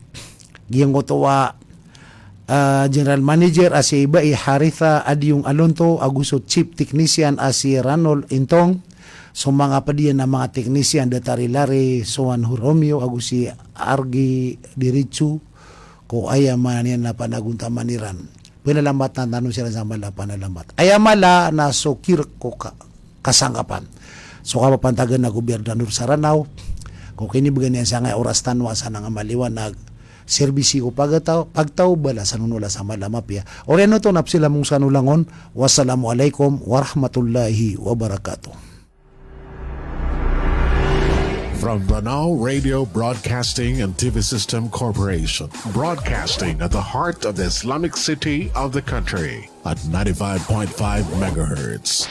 giyangkoto a, ah, General Manager a si Ibai Haritha Adyong Alonto, ago so Chief Technician a si Ranol Intong, so manga pd iyan a manga technician, Datari Larry, Soan Romeo, ago si Argi Diritsu, ko aya maana niyan na panagontaman iran. Panalamat tano siran sa mala a panalamat. Aya mala na so kirk ko ka-, kasangkapan. So kapapantagan a Gobyerno North Saranao, ko kinibgan iyan sangkai a oras tano a sanang a maliwanag, serbisyo ko pagtaw, pagtaw, balasan on o la sa mala a mapiya. Oriyan oto na psilamong sa langon. Wassalamu alaikum warahmatullahi wabarakatuh. From Banao Radio Broadcasting and T V System Corporation, broadcasting at the heart of the Islamic city of the country at ninety-five point five megahertz.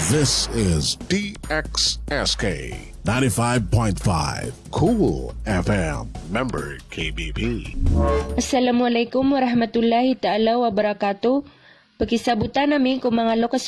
This is D X S K, ninety-five point five Cool F M, member K B P. Assalamualaikum warahmatullahi taala wabarakatuh. Pakisabotan ami ko manga loks